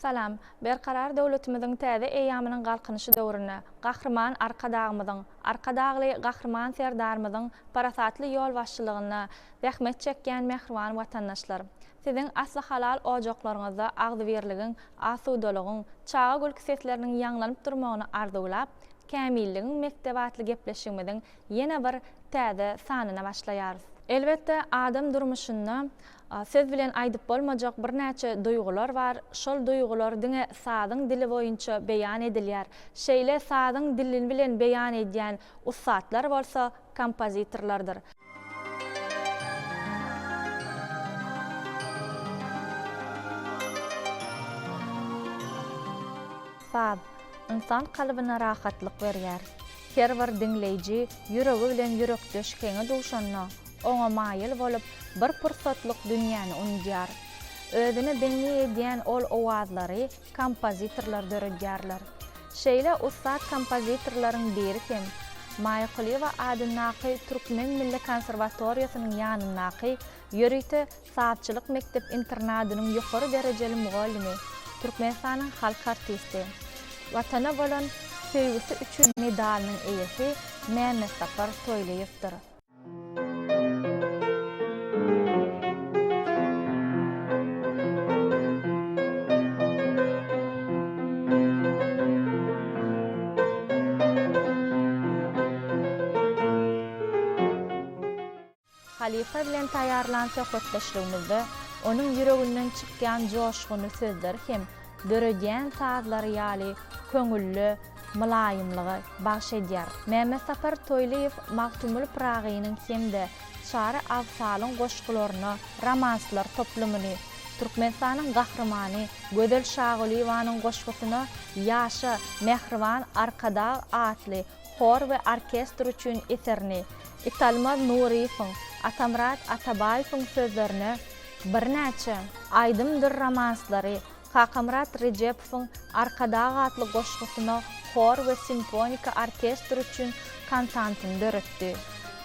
Salam! Berkarar döwletimiziň täze eýýamynyň Galkynyşy döwründe Gahryman Arkadagymyzyň, Arkadagly Gahryman Serdarymyzyň parasatly ýolbaşçylygynda zähmet çekýän mähriban watandaşlar! Siziň asly halal ojaklaryňyzda agzybirligiň, asudalygyň, çaga gülki sesleriniň ýaňlanyp durmagyny arzuwlap, Kämilligiň mekdebi atly gepleşigimiziň ýene bir täze sanyna başlaýarys. Elbetde, adam durmuşynda söz bilen aýdyp bolmajak birnäçe duýgular bar, şol duýgular diňe sazyň dili boýunça beýan edilýär. Şeýle sazyň dilini bilen beýan edýän ussatlar bolsa kompozitorlardyr. Saz, ynsan kalbyna rahatlyk berýär. Her bir diňleýji ýüregi bilen ýürekdeş heňe duşanda, oňa maýyl bolup, bir pursatlyk dünýäni unudýar. Özüne bendi edýän ol owazlary kompozitorlar döredýärler. Şeýle ussat kompozitorlaryň biri hem Maýa Kulyýewa adyndaky Türkmen milli konserwatoriýasynyň ýanyndaky ýörite sazçylyk mekdep-internadynyň ýokary derejeli mugallymy, Türkmenistanyň halk artisti, Watana bolan söýgüsi üçin medalynyň eýesi Mämmetsapar Toýlyýewdir. Halypa bilen taýýarlan söhbetdeşligimizde onuň ýüreginden çykýan joşgunly sözleri hem döredýän sazlary ýaly köňülle mylaýymlygy bagş edýär. Mämmetsapar Toýlyýew Magtymguly Pyragynyň hem-de Çary Absalyň goşgularyna romanslar toplumyny, Türkmenistanyň Gahrymany Gözel Şagulyýewanyň goşgusyna Ýaşa, mähriban Arkadag atly hor we orkestr üçin eserini, Italmaz Nuryýewiň, Atamyrat Atabaýewiň sözlerine birnäçe aýdymdyr romanslary, Kakamyrat Rejepowyň Arkadag atly goşgusyna hor we simfoniki orkestr üçin kantantyny döretdi.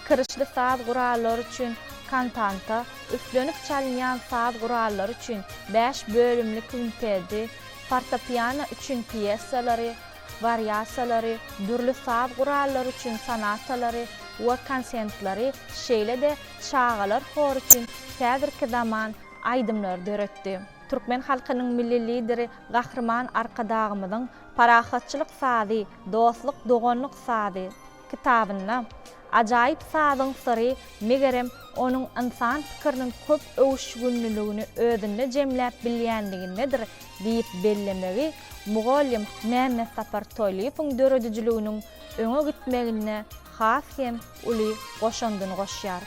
Kirişli saz gurallary üçin kantanta, üflenip çalynýan saz gurallary üçin bäş bölümli kwintedi, fortepiano üçin pýesalary, wariasiýalary, dürli saz gurallary üçin sonatalary we konsentlary, şeýle-de çagalar hory üçin häzirki zaman aýdymlary döretdi. Türkmen halkynyň Milli Lideri Gahryman Arkadagymyzyň Parahatçylyk sazy, dostluk, doganlyk sazy kitabynda ajaýyp sazyň syry, megerem, onuň ynsan pikiriniň köp öwüşginliligini özünde jemläp bilýänligindedir diýip bellemegi mugallym Mämmetsapar Toýlyýewiň döredijiliginiň öňe gitmeginde has hem uly goşandyny goşýar.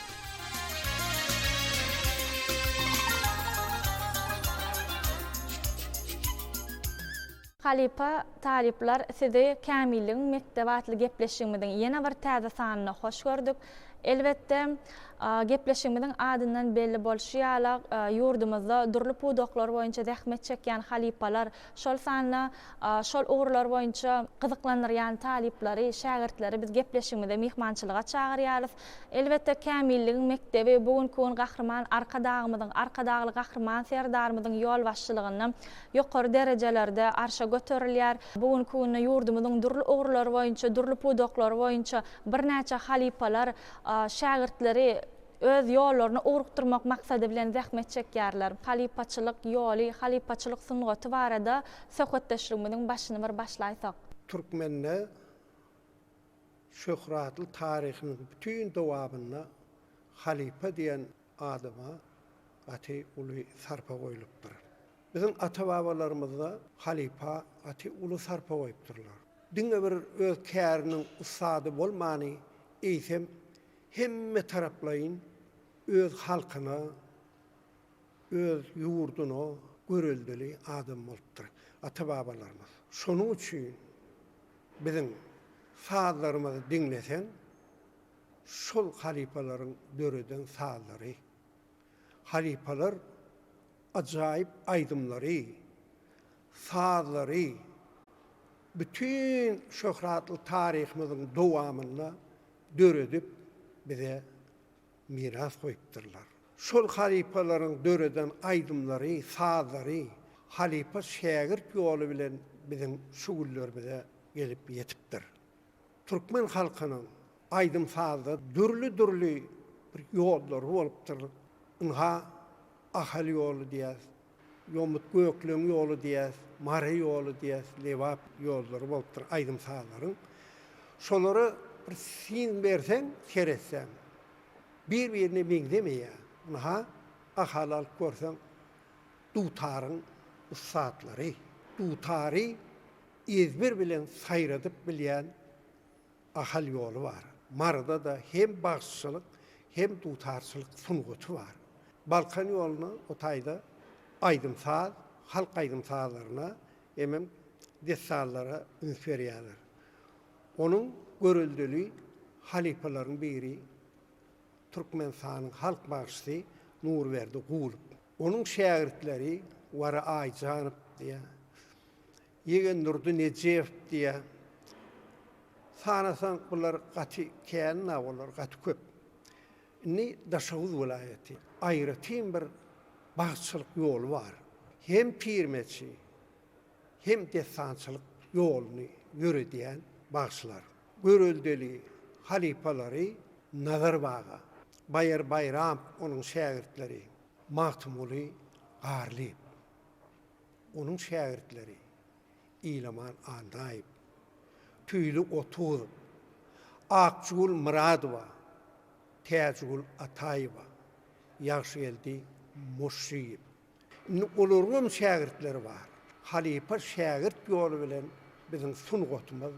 Halypa talyplar sizi Kämilligiň mekdebi atly gepleşigimiziň ýene bir täze sanynda hoş gördük. Elbetde, gepleşigimiziň adyndan belli bolşy ýaly, ýurdumyzda dürli pudaklar boýunça zähmet çekýän halypalar, şol sanda şol ugurlar boýunça gyzyklandyrýan talyplary, şägirtleri biz gepleşigimize myhmançylyga çagyrýarys. Elbetde, kämilligiň mekdebi bu günki gün Gahryman Arkadagymyzyň, Arkadagly Gahryman Serdarymyzyň ýolbaşçylygynda ýokary derejelerde arşa göterilýär. Bu günki günde ýurdumyzyň dürli ugurlary boýunça, dürli pudaklary boýunça birnäçe halypalar şägirtleri öz ýollaryna ugrukdyrmak maksady bilen zähmet çekýärler. Halypaçylyk ýoly, halypaçylyk sungaty barada söhbetdeşligimiziň başyny bir başlaýsak. Türkmende şöhratly taryhynyň bütin dowamynda halypa diýen adama gaty uly sarpa goýlupdyr. Biziň ata-babalarymyzda halypa gaty uly sarpa goýupdyrlar. Diňe bir öz käriniň ussady bolmany, eýsem, hemme taraplaýyn öz halkyna, öz ýurduna göreldeli adam bolupdyr ata-babalarymyz. Şonuň üçin biziň sazlarymyzy diňleseň, şol halypalaryň döreden sazlary. Halypalar ajaýyp aýdymlary, sazlary bütin şöhratly taryhymyzyň dowamynda döredip bize miras goýupdyrlar. Şol halypalaryň döreden aýdymlary, sazlary. Halypa-şägirt ýoly bilen biziň şu günlerimize gelip ýetipdir. Türkmen halkynyň aýdym-sazda dürli-dürli bir ýollary bolupdyr. Ynha, Ahal ýoly diýýäs, Ýomut Gökleň ýoly diýýäs, Mary ýoly diýýäs, Lebap ýollary bolupdyr aýdym-sazlaryň. Şolara bir syn berseň, seretseň, bir-birine meňzemeýär. Ynha, Ahaly alyp görseň, dutaryň ussatlary, dutary ezber bilen saýradyp bilýän Ahal ýoly bar. Maryda-da hem bagşyçylyk, hem dutarçylyk sungaty bar. Balkan ýoluna o taýda aýdym-saz, halk aýdym-sazlaryna hemem dessanlara üns berýärler. Onuň göreldeli halypalaryň biri Türkmenistanyň halk bagşysy Nurberdi Gulow. Onuň şägirtleri Wara Aýjanow diýýär. Ýegendurdy Nejewow diýýär. Sanasaň bular gaty kän-ä olar gaty köp. Indi Daşoguz welaýaty. Aýratyn bir bagçylyk ýoly bar. Hem pirmeçi, hem dessançylyk ýoluny ýöredýän bagşylar. Göreldeli halypalary Nazar baga, Baýar Baýramow onuň şägirtleri, Magtymguly Garlyýew. Onuň şägirtleri Ilaman Annaýew, Tüýli Otuzow, Akjygül Myradowa, Täjigül Ataýewa, Ýagşygeldi Moşşyýew. Indi olaryňam şägirtleri bar. Halypa-şägirt ýoly bilen biziň sungatymyz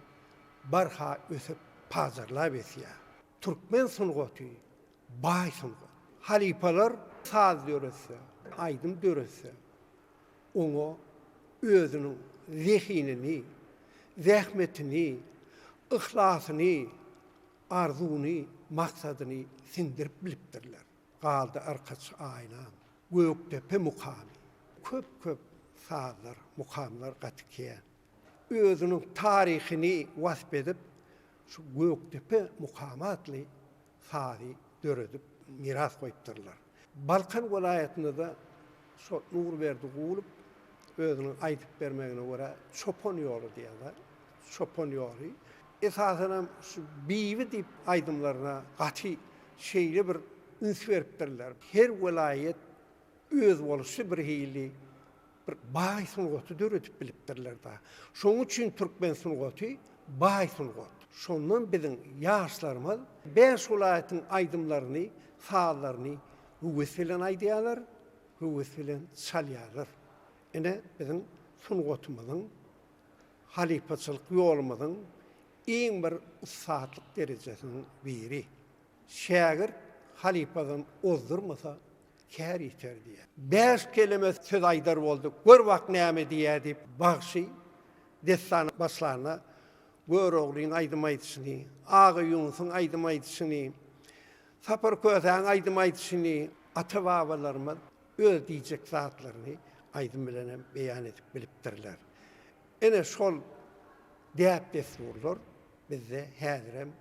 barha ösüp, pajarlap ösýär. Türkmen sungaty baý sungat. Halypalar saz döretse, aýdym döretse, oňa özüniň zehinini, zähmetini, yhlasyny, arzuwyny, maksadyny siňdirip bilipdirler. Galdy arkaç aýnam, Gökdepe mukamy. Köp-köp sazlar, mukamlar gaty kän. Özüniň taryhyny wasp edip, şu Gökdepe mukamy atly sazy döredip miras goýupdyrlar. Balkan welaýatynda-da şo Nurberdi Gulow özüniň aýdyp bermegine görä Çopan ýoly diýýärler. Çopan ýoly. Esasanam şu Bibi diýip aýdymlaryna gaty şeýle bir üns beripdirler. Her welaýat özboluşly bir hili bir baý sungaty döredip bilipdirler-da. Şonuň üçin türkmen sungaty baý sungat. Şondan biziň ýaşlarymyz bäş welaýatyň aýdymlaryny, sazlaryny höwes bilen aýdýarlar, höwes bilen çalýarlar. Ine, biziň sungatymyzyň, halypaçylyk ýolumyzyň iň bir ussatlyk derejesiniň biri. Şägirt halypadan ozdurmasa, kär ýiter diýýär. Bäş keleme söz aýdar boldy, gör bak näme diýýär diýip, bagşy dessana başlanda Göroglyň aýdym aýdyşyny, Aga Ýunusyň aýdym aýdyşyny, Sapar Kösäň aýdym aýdyşyny, ata-babalarymyz öz diýjek zatlaryny aýdym bilenem beýan edip bilipdirler. Ine şol däp-dessurlar bizde häzirem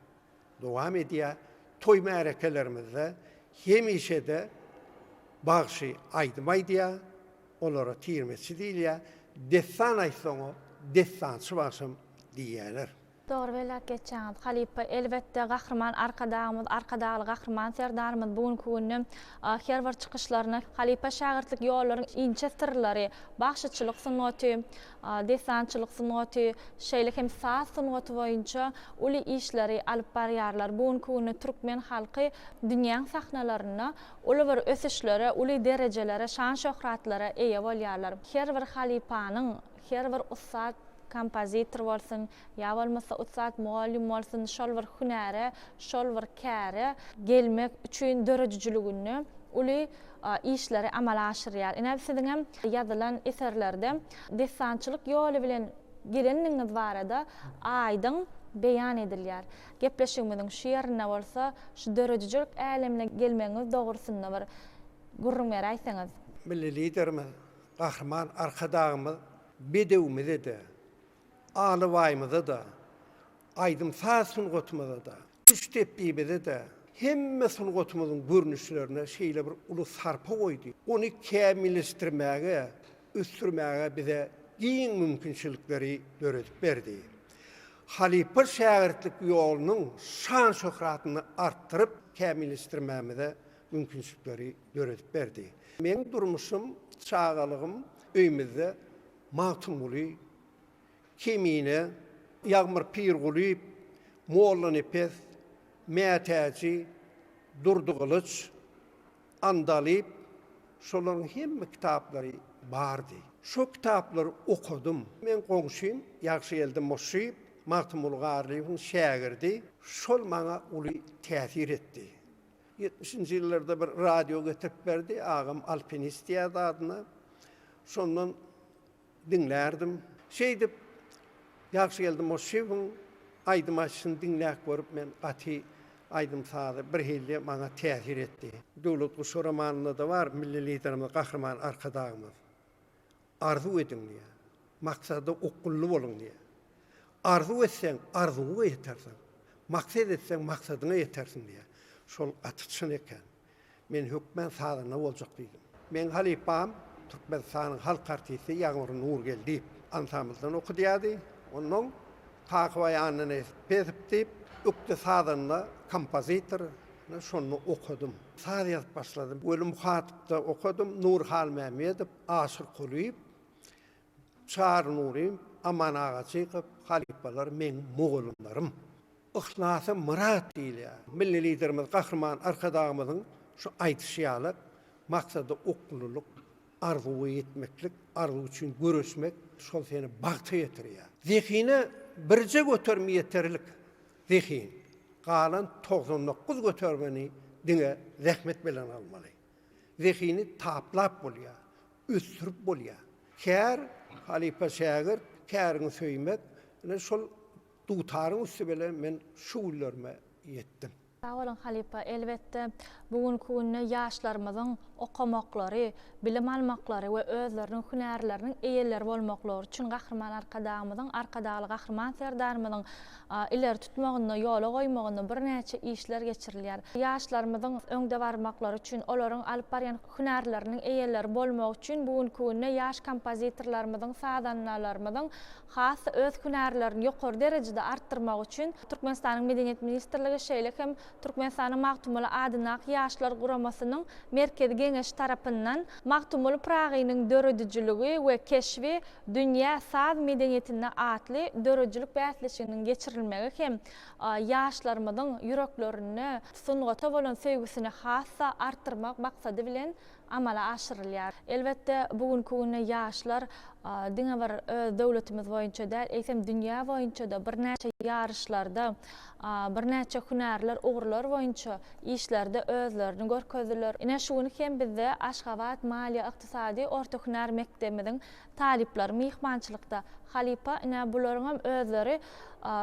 dowam edýär. Toý-märekelerimizde hemişe-de bagşy aýdym aýdýar, olara tirmeçi diýilýär. Dessan aýtsa oňa dessançy bagşam diýýärler. Dogry belläp geçýäňiz, halypa. Elbetde, Gahryman Arkadagymyz, Arkadagly Gahryman Serdarymyz bu günki günde her bir çykyşlarynda halypa-şägirtlik ýollaryň inçe syrlary, bagşyçylyk sungaty, dessançylyk sungaty, şeýle hem saz sungaty boýunça uly işleri alyp barýarlar. Bu günki günde türkmen halky dünýäň sahnalarynda uly bir ösüşlere, uly derejelere, şan-şöhratlara eýe bolýarlar. Her bir halypanyň, her bir ussat kompozitor bolsun, ýa bolmasa ussat mugallym bolsun, şol bir hünäre, şol bir käre gelmek üçin döredijiliginde uly işleri amala aşyrýar. Ine, siziňem ýazylan eserlerde dessançylyk ýoly bilen gelendigiňiz barada aýdyň beýan edilýär. Gepleşigimiziň şu ýerinde bolsa şu döredijilik älemine gelmegiňiz dogrusynda bir gürrüň beräýseňiz. Milli Liderimiz Gahryman Arkadagymyz bedewimize-de, alabaýymyza-da, aýdym-saz sungatymyza-da, küştdepdimize-de, hemme sungatymyzyň görnüşlerine şeýle bir uly sarpa goýdy. Ony kämilleşdirmäge. ösdürmäge bize giň mümkinçilikleri döredip berdi. Halypa-şägirtlik ýolunyň şan-şöhratyny artdyryp kämilleşdirmämize mümkinçilikleri döredip berdi. Meň durmuşym, çagalygym öýümizde Magtymguly, Kemine, Ýagmyr Pirgulyýew, Mollanepes, Mätäji, Durdy Gylyç, Andalyp, şolaryň hemme kitaplary bardy. Şo kitaplary okadym. Meň goňşym Ýagşygeldi Moşşyýew, Magtymguly Garlyýewiň şägirdi, şol maňa uly täsir etdi. Ýetmişinji ýyllarda bir radio getirip berdi, agam Alpinist diýýärdi adyna. Şondan diňlärdim. Şeýdip, Ýagşygeldi Moşşyýewiň aýdym aýdyşyny diňläp görüp men gaty aýdym-sazy birhili maňa täsir etdi. Döwlet guşy romanynda-da bar, Milli Liderimiz Gahryman Arkadagymyz, Arzuw ediň diýýär. Maksada okgunly boluň diýýär. Arzuw etseň, arzuwyňa ýetersiň. Maksat etseň, maksadyňa ýetersiň diýýär. Şol gaty çyn eken. Men hökmän sazanda boljak diýdim. Meň halypam Türkmenistanyň halk artisti Ýagmyr Nurgeldiýew ansambldan okudýardy. Onnoň Kakabaý Annanepesow diýip, ökde sazanda, kompozitor, şonda okadym. Saz ýazyp başladym. Weli Muhatowda okadym, Nury Halmämmedow, Aşyr Kulyýew, Çary Nuryýew, Aman Agajykow halypalar meň mugallymlarym. Yhlasa myrat diýilýär. Milli Liderimiz Gahryman Arkadagymyzyň şu aýdyşy ýaly, maksada okgunlylyk, arzuwa ýetmeklik, arzuw üçin göreşmek şol seni bagta ýetirýär. Zehine birje göterim ýeterlik, zehin. Galan 99 göterimini diňe zähmet bilen almaly. Zehini taplap bolýar, ösdürip bolýar. Kär, halypa-şägirt, käriňi söýmek, ine şol Dutaryň üsti bilen men şu günlerime ýetdim. Sag boluň halypa, elbetde bu günki günde ýaşlarymyzyň okamaklary, bilim almaklary we özleriniň hünärleriniň eýeleri bolmaklary üçin Gahryman Arkadagymyzyň, Arkadagly Gahryman Serdarymyzyň ileri tutmagynda, ýola goýmagynda birnäçe işler geçirilýär. Ýaşlarymyzyň öňde barmaklary üçin, olaryň alyp barýan hünärleriniň eýeleri bolmagy üçin bu günki günde ýaş kompozitorlarymyzyň, sazandalarymyzyň has-da öz hünärlerini ýokary derejede artdyrmagy üçin Türkmenistanyň Medeniýet ministrligi, şeýle hem Türkmenistanyň Magtymguly adyndaky Ýaşlar guramasynyň Merkezi Geňeşi tarapyndan Magtymguly Pyragynyň döredijiligi we keşbi dünýä saz medeniýetinde atly döredijilik bäsleşiginiň geçirilmegi hem ýaşlarymyzyň ýüreklerinde sungata bolan söýgüsini has-da artdyrmak maksady bilen amala aşyrylýar. Elbetde, bu günki günde ýaşlar diňe bir öz döwletimiz boýunça däl, eýsem dünýä boýunça-da birnäçe ýaryşlarda, birnäçe hünärler, ugurlar boýunça işlerde özlerini görkezdiler. Ine, şu gün hem bizde Aşgabat maliýe-ykdysady orta hünär mekdebimiziň talyplary myhmançylykda. Halypa, ine, bularyňam özleri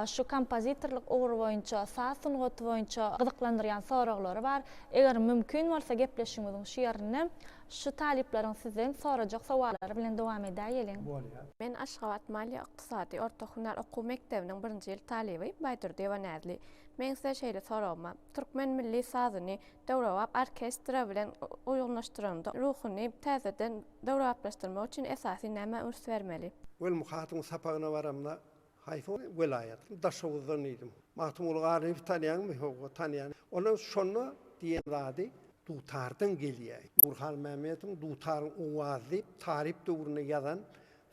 şu kompozitorlyk ugry boýunça, saz sungaty boýunça gyzyklandyrýan soraglary bar. Eger mümkin bolsa gepleşigimiziň şu ýerinde şu talyplaryň sizden sorajak sowallary bilen dowam edäýeliň. Bolýar. Men Aşgabat maliýe-ykdysady orta hünär okuw mekdebiniň birinji ýyl talyby Baýdurdyýewa Näzli. Meň size şeýle soragym bar. Türkmen milli sazyny döwrebap orkestra bilen uýgunlaşdyranda ruhuny täzeden döwrebaplaşdyrmak üçin esasy nämä üns bermeli? Weli Muhatyň sapagyna baramda Haýsy welaýat? Daşoguzdan diýdim. Magtymguly Garlyýewi tanýaňmy? Hawa, tanýan. Onuň şonda diýen zady dutardan gelýär. Nury Halmämmediň Dutaryň owazy diýip talyp döwründe ýazan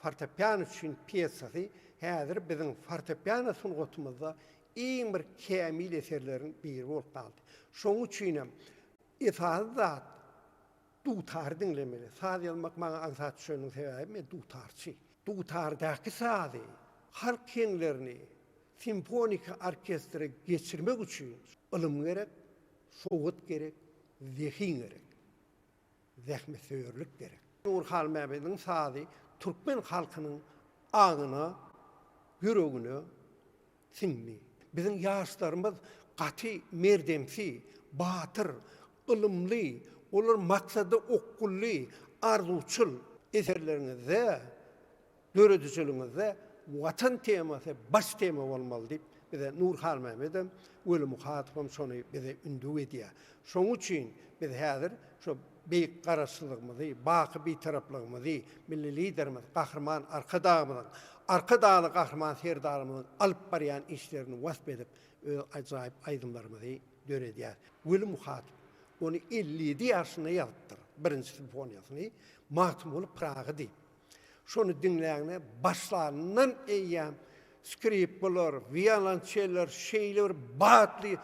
fortepiano üçin pýesasy häzir biziň fortepiano sungatymyzda iň bir kämil eserleriň biri bolup galdy. Şonuň üçinem esasy zat Dutary diňlemeli. Saz ýazmak maňa aňsat düşeniniň sebäbi men dutarçy. Dutardaky sazy, halk heňlerini simfoniki orkestre geçirmek üçin ylym gerek, sowat gerek, zehin gerek, zähmetsöýerlik gerek. Nury Halmämmediň sazy türkmen halkynyň aňyna, ýüregine siňdi. Biziň ýaşlarymyz gaty merdemsi, batyr, ylymly, olar maksada okgunly, arzuwçyl. Eserleriňizde, döredijiligiňizde Watan temasy baş tema bolmaly diýip, bize Nury Halmämmedem, Weli Muhatowam şony bize ündew edýär. Şonuň üçin biz häzir şo. Beýik Garaşsyzlygymyzy, baky Bitaraplygymyzy Milli Liderimiz Gahryman Arkadagymyzyň, Arkadagly Gahryman Serdarymyzyň alyp barýan işlerini wasp edip, öz ajaýyp aýdymlarymyzy döredýär. Weli Muhatow ony 57 ýaşynda ýazypdyr, birinji simfoniýasyny Magtymguly Pyragy diýip. Şony diňläňde başlanyndan eýýäm skripkalar, wiolonçeller şeýle bir batly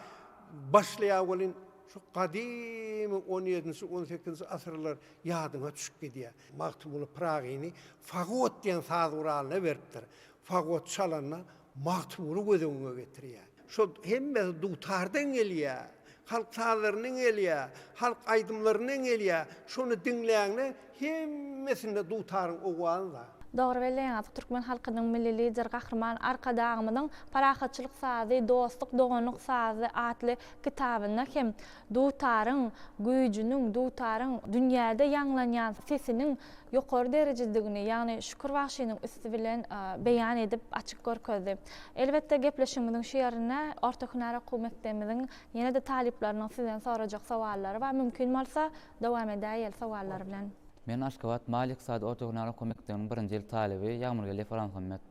başlaýar welin, şu gadymy on ýedinji, on sekizinji asyrlar ýadyňa düşüp gidýär. Magtymguly Pyragyny fagot diýen saz guralyna beripdir. Fagot çalanda Magtymguly göz öňüňe getirýär. Şol hemmesi dutardan gelýär, halk sazlaryndan gelýär, halk aýdymlaryndan gelýär. Şony diňläňde hemmesinde dutaryň owazy bar. Dogry belleýäňiz, türkmen halkynyň Milli Lideri Gahryman Arkadagymyzyň Parahatçylyk sazy, dostluk, doganlyk sazy atly kitabynda hem dutaryň güýjüniň, dutaryň dünýäde ýaňlanýan sesiniň ýokary derejedigini, ýagny Şükür bagşynyň üsti bilen beýan edip, açyk görkezdi. Elbetde, gepleşigimiziň şu ýerinde orta hünär okuw mekdebimiziň ýene-de talyplarynyň sizden sorajak sowallary bar. Mümkin bolsa, dowam edäýeli sowallar bilen. Men Aşgabat maliýe-ykdysady orta hünär okuw mekdebiniň birinji ýyl talyby Ýagmyrgeldi Faranmuhammet.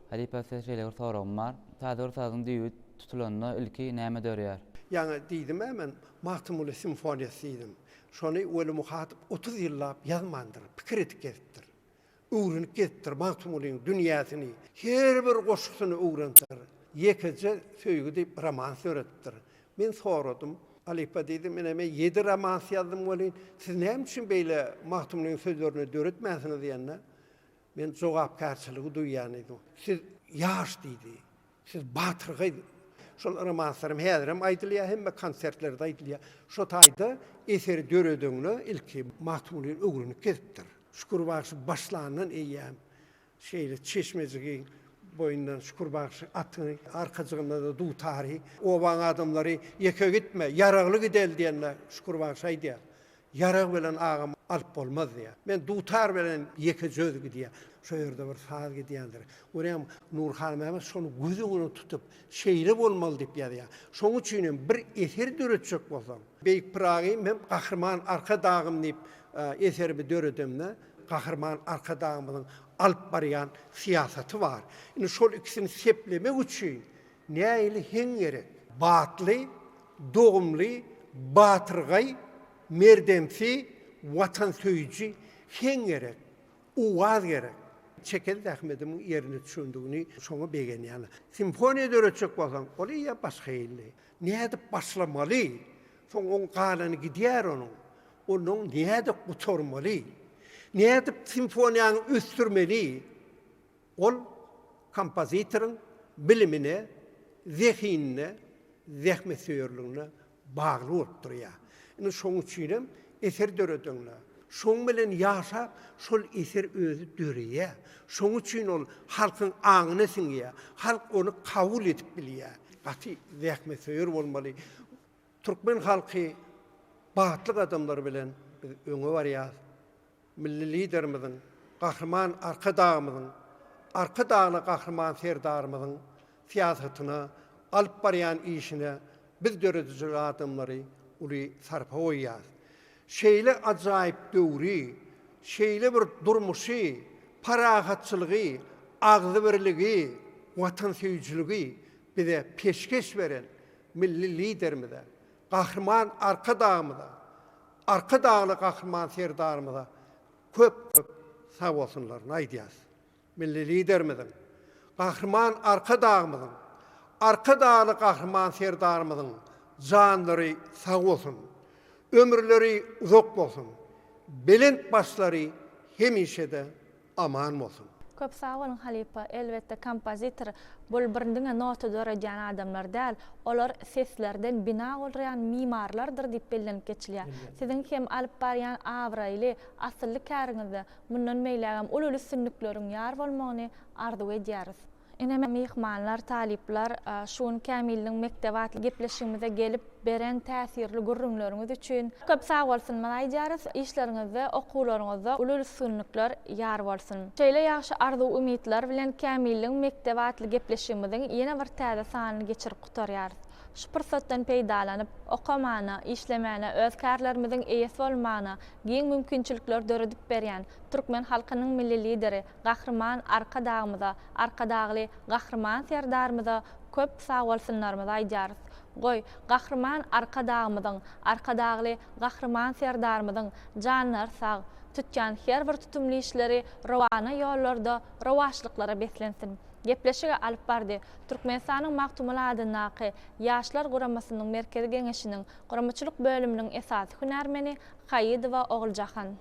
Halypa size şeýle bir soragym bar. Täze bir sazyň düýbi tutulanda ilki näme dörýär? Ýaňy diýdim-ä men, Magtymguly simfoniýasy diýdim. Şony Weli Muhatow 30 ýyllap ýazmandyr, pikir edip gezipdir. Öwrenip gezipdir Magtymgulyň dünýäsini. Her bir goşgusyny öwrenipdir. Ýekeje söýgi diýip romans döredipdir. Men soradym, Halypa diýdim, ine men ýedi romans ýazdym welin, siz näme üçin beýle Magtymgulyň sözlerini döretmänsiňiz diýende, men jogapkärçiligi duýýan diýdi. Siz ýaş diýdi. Siz batyrgaý. Şol romanslarym häzirem aýdylýar, hemme konsertlerde aýdylýar. Şo taýda eseri döredeňde ilki Magtymgulyny öwrenip gezipdir. Şükür bagşy başlandan eýýäm şeýle çeşmejigiň boýundan Şükür bagşy atyny, arkajygynda-da dutary, obaň adamlary ýeke gitme, ýaragly gideli diýende Şükür bagşy aýdýar. Ýarag bilen agam alyp bolmaz diýýär. Men dutar bilen ýekeje özi gidýär. Şo ýerde bir saz gidýändir. Görýäňmi, Nurhan Mämmet şony göz öňüne tutup, şeýle bolmaly diýip ýazýar. Şonuň üçin hem bir eser döretjek bolsaň, Beýik Pyragym hem Gahryman Arkadagym diýip eserimi döredemde, Gahryman Arkadagymyzyň alyp barýan syýasaty bar. Indi şol ikisini seplemek üçin Nähili heň gerek? Batly, dogumly, batyrgaý, merdemsi, watansöýüji heň gerek, owaz gerek. Çeken zähmetimiň ýerine düşendigini şoňa begenýän. Simfoniýa döretjek bolsaň, ol eýýäm başga hili. Nädip başlamaly? Soň oň galany gidýär onuň. Onnoň nädip gutarmaly? Nädip simfoniýaňy ösdürmeli? Ol kompozitoryň bilimine, zehinine, zähmetsöýerligine bagly bolup durýar. Indi şonuň üçin hem eser döredeňde, şoň bilen ýaşap, şol eser özi döreýär. Şonuň üçin ol halkyň aňyna siňýär, halk ony kabul edip bilýär. Gaty zähmetsöýer bolmaly. Türkmen halky batly gadamlar bilen biz öňe barýarys. Milli Liderimiziň, Gahryman Arkadagymyzyň, Arkadagly Gahryman Serdarymyzyň syýasatyna, alyp barýan işine biz döredijilik adamlary uly sarpa goýýarys. Şeýle ajaýyp döwri, şeýle bir durmuşy, parahatçylygy, agzybirligi, watansöýüjiligi bize peşgeş beren Milli Liderimize, Gahryman Arkadagymyza, Arkadagly Gahryman Serdarymyza köp-köp sagbolsunlaryny aýdýarys. Milli Liderimiziň, Gahryman Arkadagymyzyň, Arkadagly Gahryman Serdarymyzyň janlary sag bolsun, ömürleri uzak bolsun, belent başlary hemişe-de aman bolsun. Köp sag boluň halypa, elbetde kompozitor bul bir diňe nota döredýän adamlar däl, olar seslerden bina gurýan mimarlardyr diýip bellenip geçilýär. Siziň hem alyp barýan abraýly, asylly käriňizde mundan beýlägem uly üstünlikleriň ýar bolmagyny arzuw edýäris. Ine myhmanlar, talyplar şu gün Kämilligiň mekdebi atly gepleşigimize gelip beren täsirli gürrüňleriňiz üçin köp sagbolsunymyzy aýdýarys. Işleriňizde, okuwlaryňyzda uly üstünlikler ýar bolsun! Şeýle ýagşy arzuw-umytlar bilen Kämilligiň mekdebi atly gepleşigimiziň ýene bir täze sanyny geçirip gutarýarys. Şu pursatdan peýdalanyp, okamana, işlemäne, öz kärlerimiziň eýesi bolmana giň mümkinçilikler döredip berýän türkmen halkynyň Milli Lideri Gahryman Arkadagymyza, Arkadagly Gahryman Serdarymyza köp sagbolsunlarymyzy aýdýarys. Goý, Gahryman Arkadagymyzyň, Arkadagly Gahryman Serdarymyzyň janlary sag, tutýan her bir tutumly işleri rowana ýollarda rowaçlyklara beslensin! Gepleşigi alyp bardy Türkmenistanyň Magtymguly adyndaky Ýaşlar guramasynyň Merkezi Geňeşiniň Guramaçylyk bölüminiň esasy hünärmeni Haýydowa Oguljahan.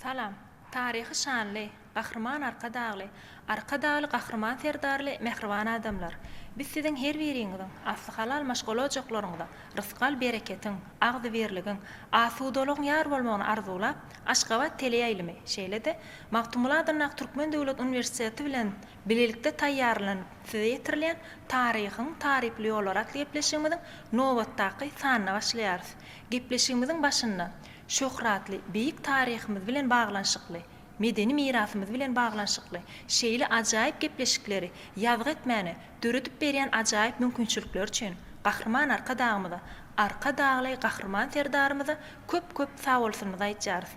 Salam! Taryhy şanly, Gahryman Arkadagly, Arkadagly Gahryman Serdarly mähriban adamlar! Biz siziň her biriňiziň asly halal maşgala ojaklaryňyza rysgal-bereketiň, agzybirligiň, asudalygyň ýar bolmagyny arzuwlap, Aşgabat teleýaýlymy, şeýle-de, Magtymguly adyndaky Türkmen döwlet uniwersiteti bilen bilelikde taýýarlanyp size ýetirilýän Taryhyň taryply ýollary atly gepleşigimiziň nobatdaky sanyna başlaýarys. Gepleşigimiziň başynda şöhratly beýik taryhymyz bilen baglanyşykly, medeni mirasymyz bilen baglanyşykly şeýle ajaýyp gepleşikleri ýazgy etmäne döredip berýän ajaýyp mümkinçilikleri üçin Gahryman Arkadagymyza, Arkadagly Gahryman Serdarymyza köp-köp sagbolsunymyzy aýtýarys.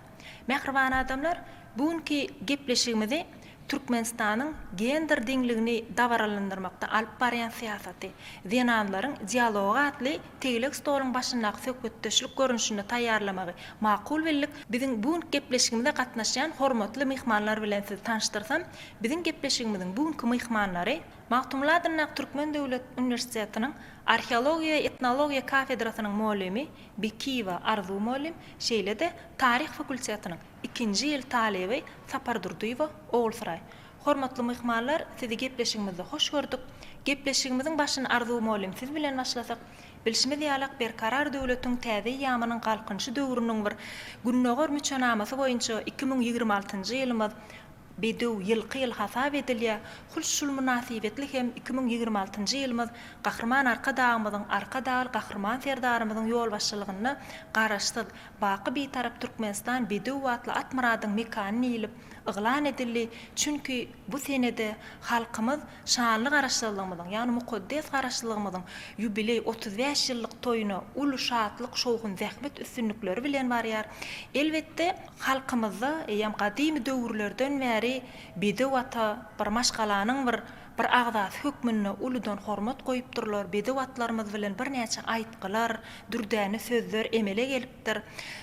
Mähriban adamlar, bu günki gepleşigimizi Türkmenistanyň gender deňligini dabaralandyrmakda alyp barýan syýasaty, zenanlaryň dialogy atly tegelek stoluň başyndaky söhbetdeşlik görnüşinde taýýarlamagy makul bildik. Biziň bu günki gepleşigimize gatnaşýan hormatly myhmanlar bilen sizi tanyşdyrsam, biziň gepleşigimiziň bu günki myhmanlary, Magtymguly adyndaky Türkmen döwlet uniwersitetiniň Arheologiýa we etnologiýa kafedrasynyň mugallymy Bekiýewa Arzuw mugallym, şeýle-de Taryh fakultetiniň ikinji ýyl talyby Sapardurdyýewa Ogulsuraý. Hormatly myhmanlar, sizi gepleşigimizde hoş gördük. Gepleşigimiziň başyny Arzuw mugallym siz bilen başlasak. Bilşimiz ýalak Berkarar döwletiň täze eýýamynyň Galkynyşy döwrüniň bir Gündogar müçenamasy boýunça 2026-njy ýylymyz Bedew ýylky ýyl hasap edilýär. Hul şul mynasybetli hem 2026-njy ýylymyz Gahryman Arkadagymyzyň, Arkadagly Gahryman Serdarymyzyň ýolbaşçylygynda Garaşsyz, baky Bitarap Türkmenistan bedew atly at-myradyň mekany diýlip yglan edildi. Çünki bu senede halkymyz şanly Garaşsyzlygymyzyň, ýagny mukaddes Garaşsyzlygymyzyň ýubileý 35 ýyllyk toýuna uly şatlyk-şowhun, zähmet üstünlikleri bilen barýar. Elbetde, Halkymyzda eýýäm gadymy döwürlerden bäri bedew ata bir maşgalanyň bir bir agzasy hökmünde uludan hormat goýupdyrlar, bedew atlarymyz bilen birnäçe aýtgylar, dürdäne sözler emele gelipdir.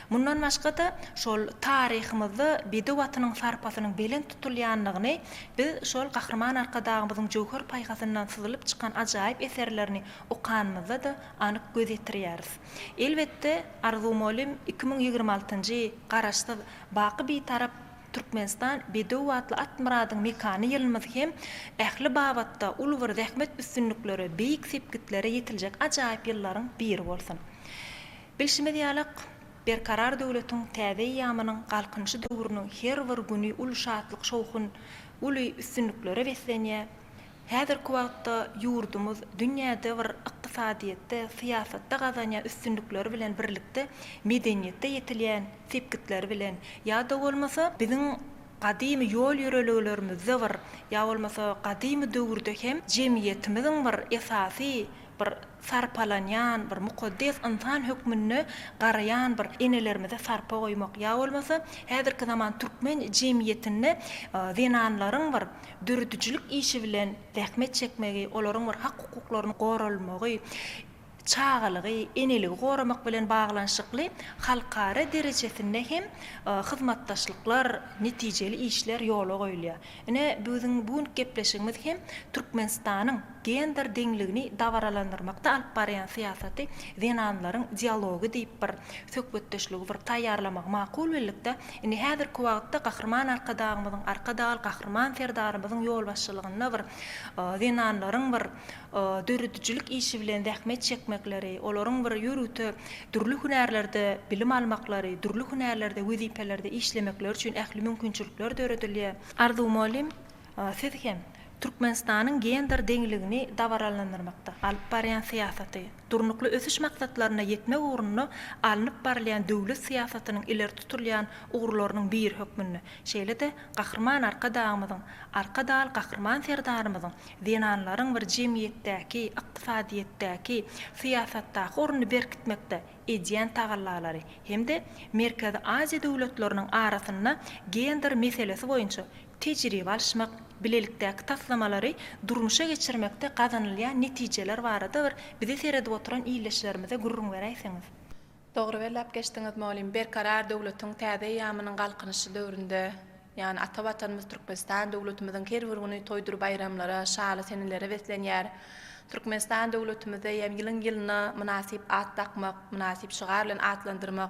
Mundan başga-da, şol taryhymyzda bedew atynyň sarpasynyň belent tutulýandygyny biz şol Gahryman Arkadagymyzyň jöwher paýhasyndan syzylyp çykan ajaýyp eserlerini okanymyzda-da anyk göz ýetirýäris. Elbetde, Arzuw mugallym 2026-njy Garaşsyz, baky Bitarap Türkmenistan bedew atly at-myradyň mekany ýylymyz hem ähli babatda uly bir zähmet üstünliklere, beýik sepgitlere ýetiljek ajaýyp ýyllaryň biri bolsun! Bilşimiz ýalak, Berkarar döwletiň täze eýýamynyň Galkynyşy döwrüniň her bir güni uly şatlyk-şowhun, uly üstünliklere beslenýär. Häzirki wagtda ýurdumyz dünýäde bir ykdysadyýetde, syýasatda gazanýan üstünlikleri bilen birlikde medeniýetde ýetilýän sepgitleri bilen ýa-da bolmasa biziň gadymy ýol-ýörelgelerimizde bir ýa bolmasa gadymy döwürde hem jemgyýetimiziň bir esasy bir sarpalanýan bir mukaddes ynsan hökmünde garaýan bir enelerimize sarpa goýmak ýa bolmasa häzirki zaman türkmen jemgyýetinde zenanlaryň bir döredijilik işi bilen zähmet çekmegi, olaryň bir hak-hukuklaryny goralmagy, çagalygy, eneligi goramak bilen baglanyşykly halkara derejesinde hem hyzmatdaşlyklar, netijeli işler ýola goýulýar. Ine, biziň bu günki gepleşigimiz hem Türkmenistanyň gender deňligini dabaralandyrmakda alyp barýan syýasaty zenanlaryň dialogy diýip bir söhbetdeşligi bir taýýarlamagy makul bildikde, indi häzirki wagtda Gahryman Arkadagymyzyň, Arkadagly Gahryman Serdarymyzyň ýolbaşçylygynda bir zenanlaryň bir döredijilik işi bilen zähmet çekmekleri, olaryň bir ýörite dürli hünärlerde bilim almaklary, dürli hünärlerde, wezipelerde işlemekleri üçin ähli mümkinçilikler döredilýär. Arzuw mugallym, siz hem. Türkmenistanyň gender deňligini dabaralandyrmakda alyp barýan syýasaty, Durnukly ösüş maksatlaryna ýetmek ugrunda alnyp barylýan döwlet syýasatynyň ileri tutulýan ugurlarynyň biri hökmünde, şeýle-de Gahryman Arkadagymyzyň, Arkadagly Gahryman Serdarymyzyň zenanlaryň bir jemgyýetdäki, ykdysadyýetdäki, syýasatdaky ornuny berkitmekde edýän tagallalary hem-de Merkezi Aziýa döwletleriniň arasynda gender meselesi boýunça tejribe alyşmak, bilelikdäki taslamalary durmuşa geçirmekde gazanylýan netijeler barada bir bize seredip oturan ildeşlerimize gürrüň beräýseňiz. Dogry belläp geçdiňiz mugallym. Berkarar döwletiň täze eýýamynyň Galkynyşy döwründe, ýagny ata Watanymyz Türkmenistan döwletimiziň her bir güni toýdur baýramlara, şaly senelere beslenýär. Türkmenistan döwletimizde hem ýylyň-ýylyna mynasyp at dakmak, mynasyp şygar bilen atlandyrmak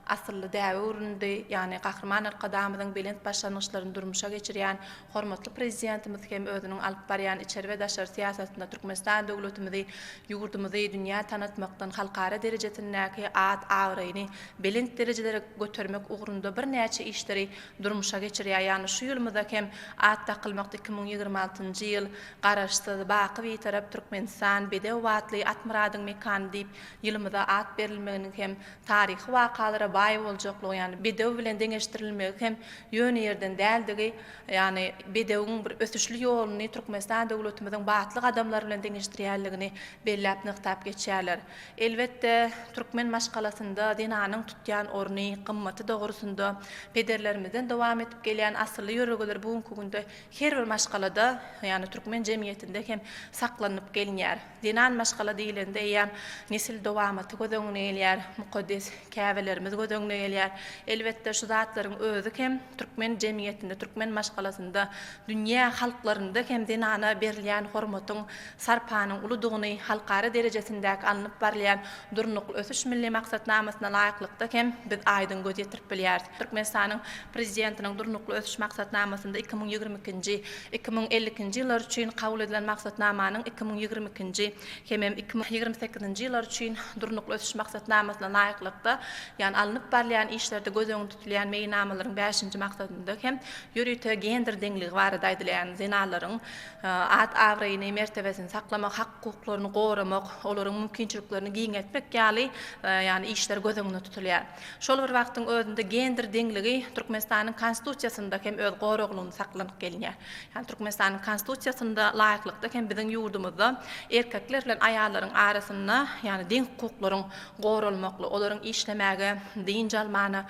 asylly däbe öwrüldi. Ýagny Gahryman Arkadagymyzyň belent başlangyçlaryny durmuşa geçirýän hormatly Prezidentimiz hem özüniň alyp barýan içeri we daşary syýasatynda Türkmenistan döwletimizi, ýurdumyzy dünýä tanatmakdan halkara derejesindäki at-abraýyny belent derejelere götermek ugrunda birnäçe işleri durmuşa geçirýär. Ýagny şu ýylymyzda hem at dakylmakda 2026-njy ýyl Garaşsyz, baky Bitarap Türkmenistan, bedew atly at-myradyň mekany diýip ýylymyza at berilmeginiň hem taryhy wakalara baý boljaklygy, ýagny bedew bilen deňeşdirilmegi hem ýöne ýerden däldigi, ýagny bedewiň bir ösüşli ýoluny Türkmenistan döwletimiziň batly gadamlary bilen deňeşdirýänligini belläp nygtap geçýärler. Elbetde, türkmen maşgalasynda zenanyň tutýan orny, gymmaty dogrusynda pederlerimizden dowam edip gelýän asylly ýörelgeler bu günki günde her bir maşgalada, ýagny türkmen jemgyýetinde hem saklanyp gelinýär. Zenan maşgala diýlende eýýäm nesil dowamaty göz öňüne gelýär, mukaddes käbelerimiz göz öňüne gelýär. Elbetde, şu zatlaryň özi hem türkmen jemgyýetinde, türkmen maşgalasynda, dünýä halklarynda hem zenana berilýän hormatyň, sarpanyň uludygyny halkara derejesindäki alnyp barylýan Durnukly ösüş milli maksatnamasyna laýyklykda hem biz aýdyň göz ýetirip bilýäris. Türkmenistanyň Prezidentiniň Durnukly ösüş maksatnamasynda 2022-nji, 2052-nji ýyllar üçin kabul edilen maksatnamanyň 2022-nji hemem 2028-nji ýyllar üçin Durnukly ösüş maksatnamasyna laýyklykda, ýagny alnyp barylýan işlerde göz öňünde tutulýan meýilnamalaryň bäşinji maksadynda hem ýörite gender deňligi barada aýdylýar, ýagny zenanlaryň at-abraýyny, mertebesini saklamak, hak-hukuklaryny goramak, olaryň mümkinçiliklerini giňeltmek ýaly, ýagny işler göz öňünde tutulýar. Şol bir wagtyň özünde gender deňligi Türkmenistanyň Konstitusiýasynda hem öz goraglygyny saklanyp gelinýär. Ýagny Türkmenistanyň Konstitusiýasynda laýyklykda hem biziň ýurdumyzda erkekler bilen aýallaryň arasynda ýagny deň hukuklaryň goralmaklygy, olaryň işlemäge, dynç almana,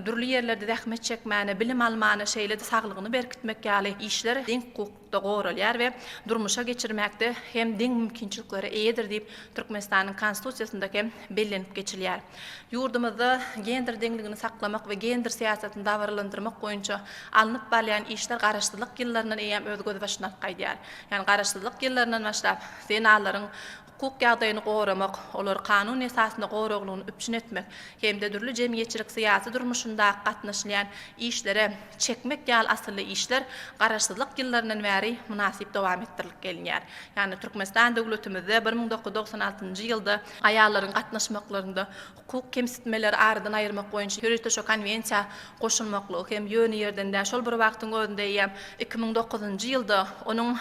dürli ýerlerde zähmet çekmäne, bilim almana, şeýle-de saglygyny berkitmek ýaly işler deň hukukda goralýar we durmuşa geçirmekde hem deň mümkinçiliklere eýedir diýip, Türkmenistanyň Konstitusiýasynda hem bellenip geçilýär. Ýurdumyzda gender deňligini saklamak we gender syýasatyny dabaralandyrmak boýunça alnyp barylýan işler Garaşsyzlyk ýyllaryndan eýýäm öz gözbaşyny alyp gaýdýar. Ýagny Garaşsyzlyk ýyllaryndan başlap, zenanlaryň hukuk ýagdaýyny goramak, olary kanun esasynda goraglygyny üpjün etmek hem-de dürli jemgyýetçilik-syýasy durmuşyndaky gatnaşylýan işlere çekmek ýaly asylly işler Garaşsyzlyk ýyllaryndan bäri mynasyp dowam etdirilip gelinýär. Ýagny Türkmenistan döwletimizde 1996-njy ýylda aýallaryň gatnaşmaklarynda hukuk kemsitmeleri aradan aýyrmak boýunça ýörite şo konwensiýa goşulmaklygy hem ýöne ýerden däl. Şol bir wagtyň özünde eýýäm 2009-njy ýylda onuň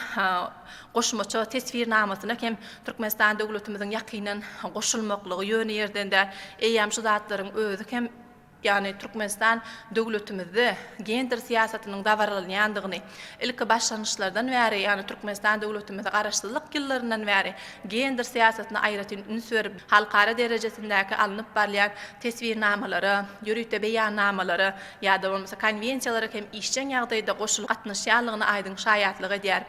goşmaça teswirnamasyna hem Türkmenistan döwletimiziň ýakyndan goşulmaklygy ýöne ýerden däl. Eýýäm şu zatlaryň özi hem Ýagny Türkmenistan döwletimizde gender syýasatynyň dabaralanýandygyny, ilki başlanyşlardan bäri, ýagny Türkmenistan döwletimizi Garaşsyzlyk ýyllaryndan bäri gender syýasatyna aýratyn üns berip, halkara derejesindäki alnyp barylýan teswirnamalara, ýörite beýannamalara ýa-da bolmasa konwensiýalara hem işjeň ýagdaýda goşulyp gatnaşýanlygyna aýdyň şaýatlyk edýär.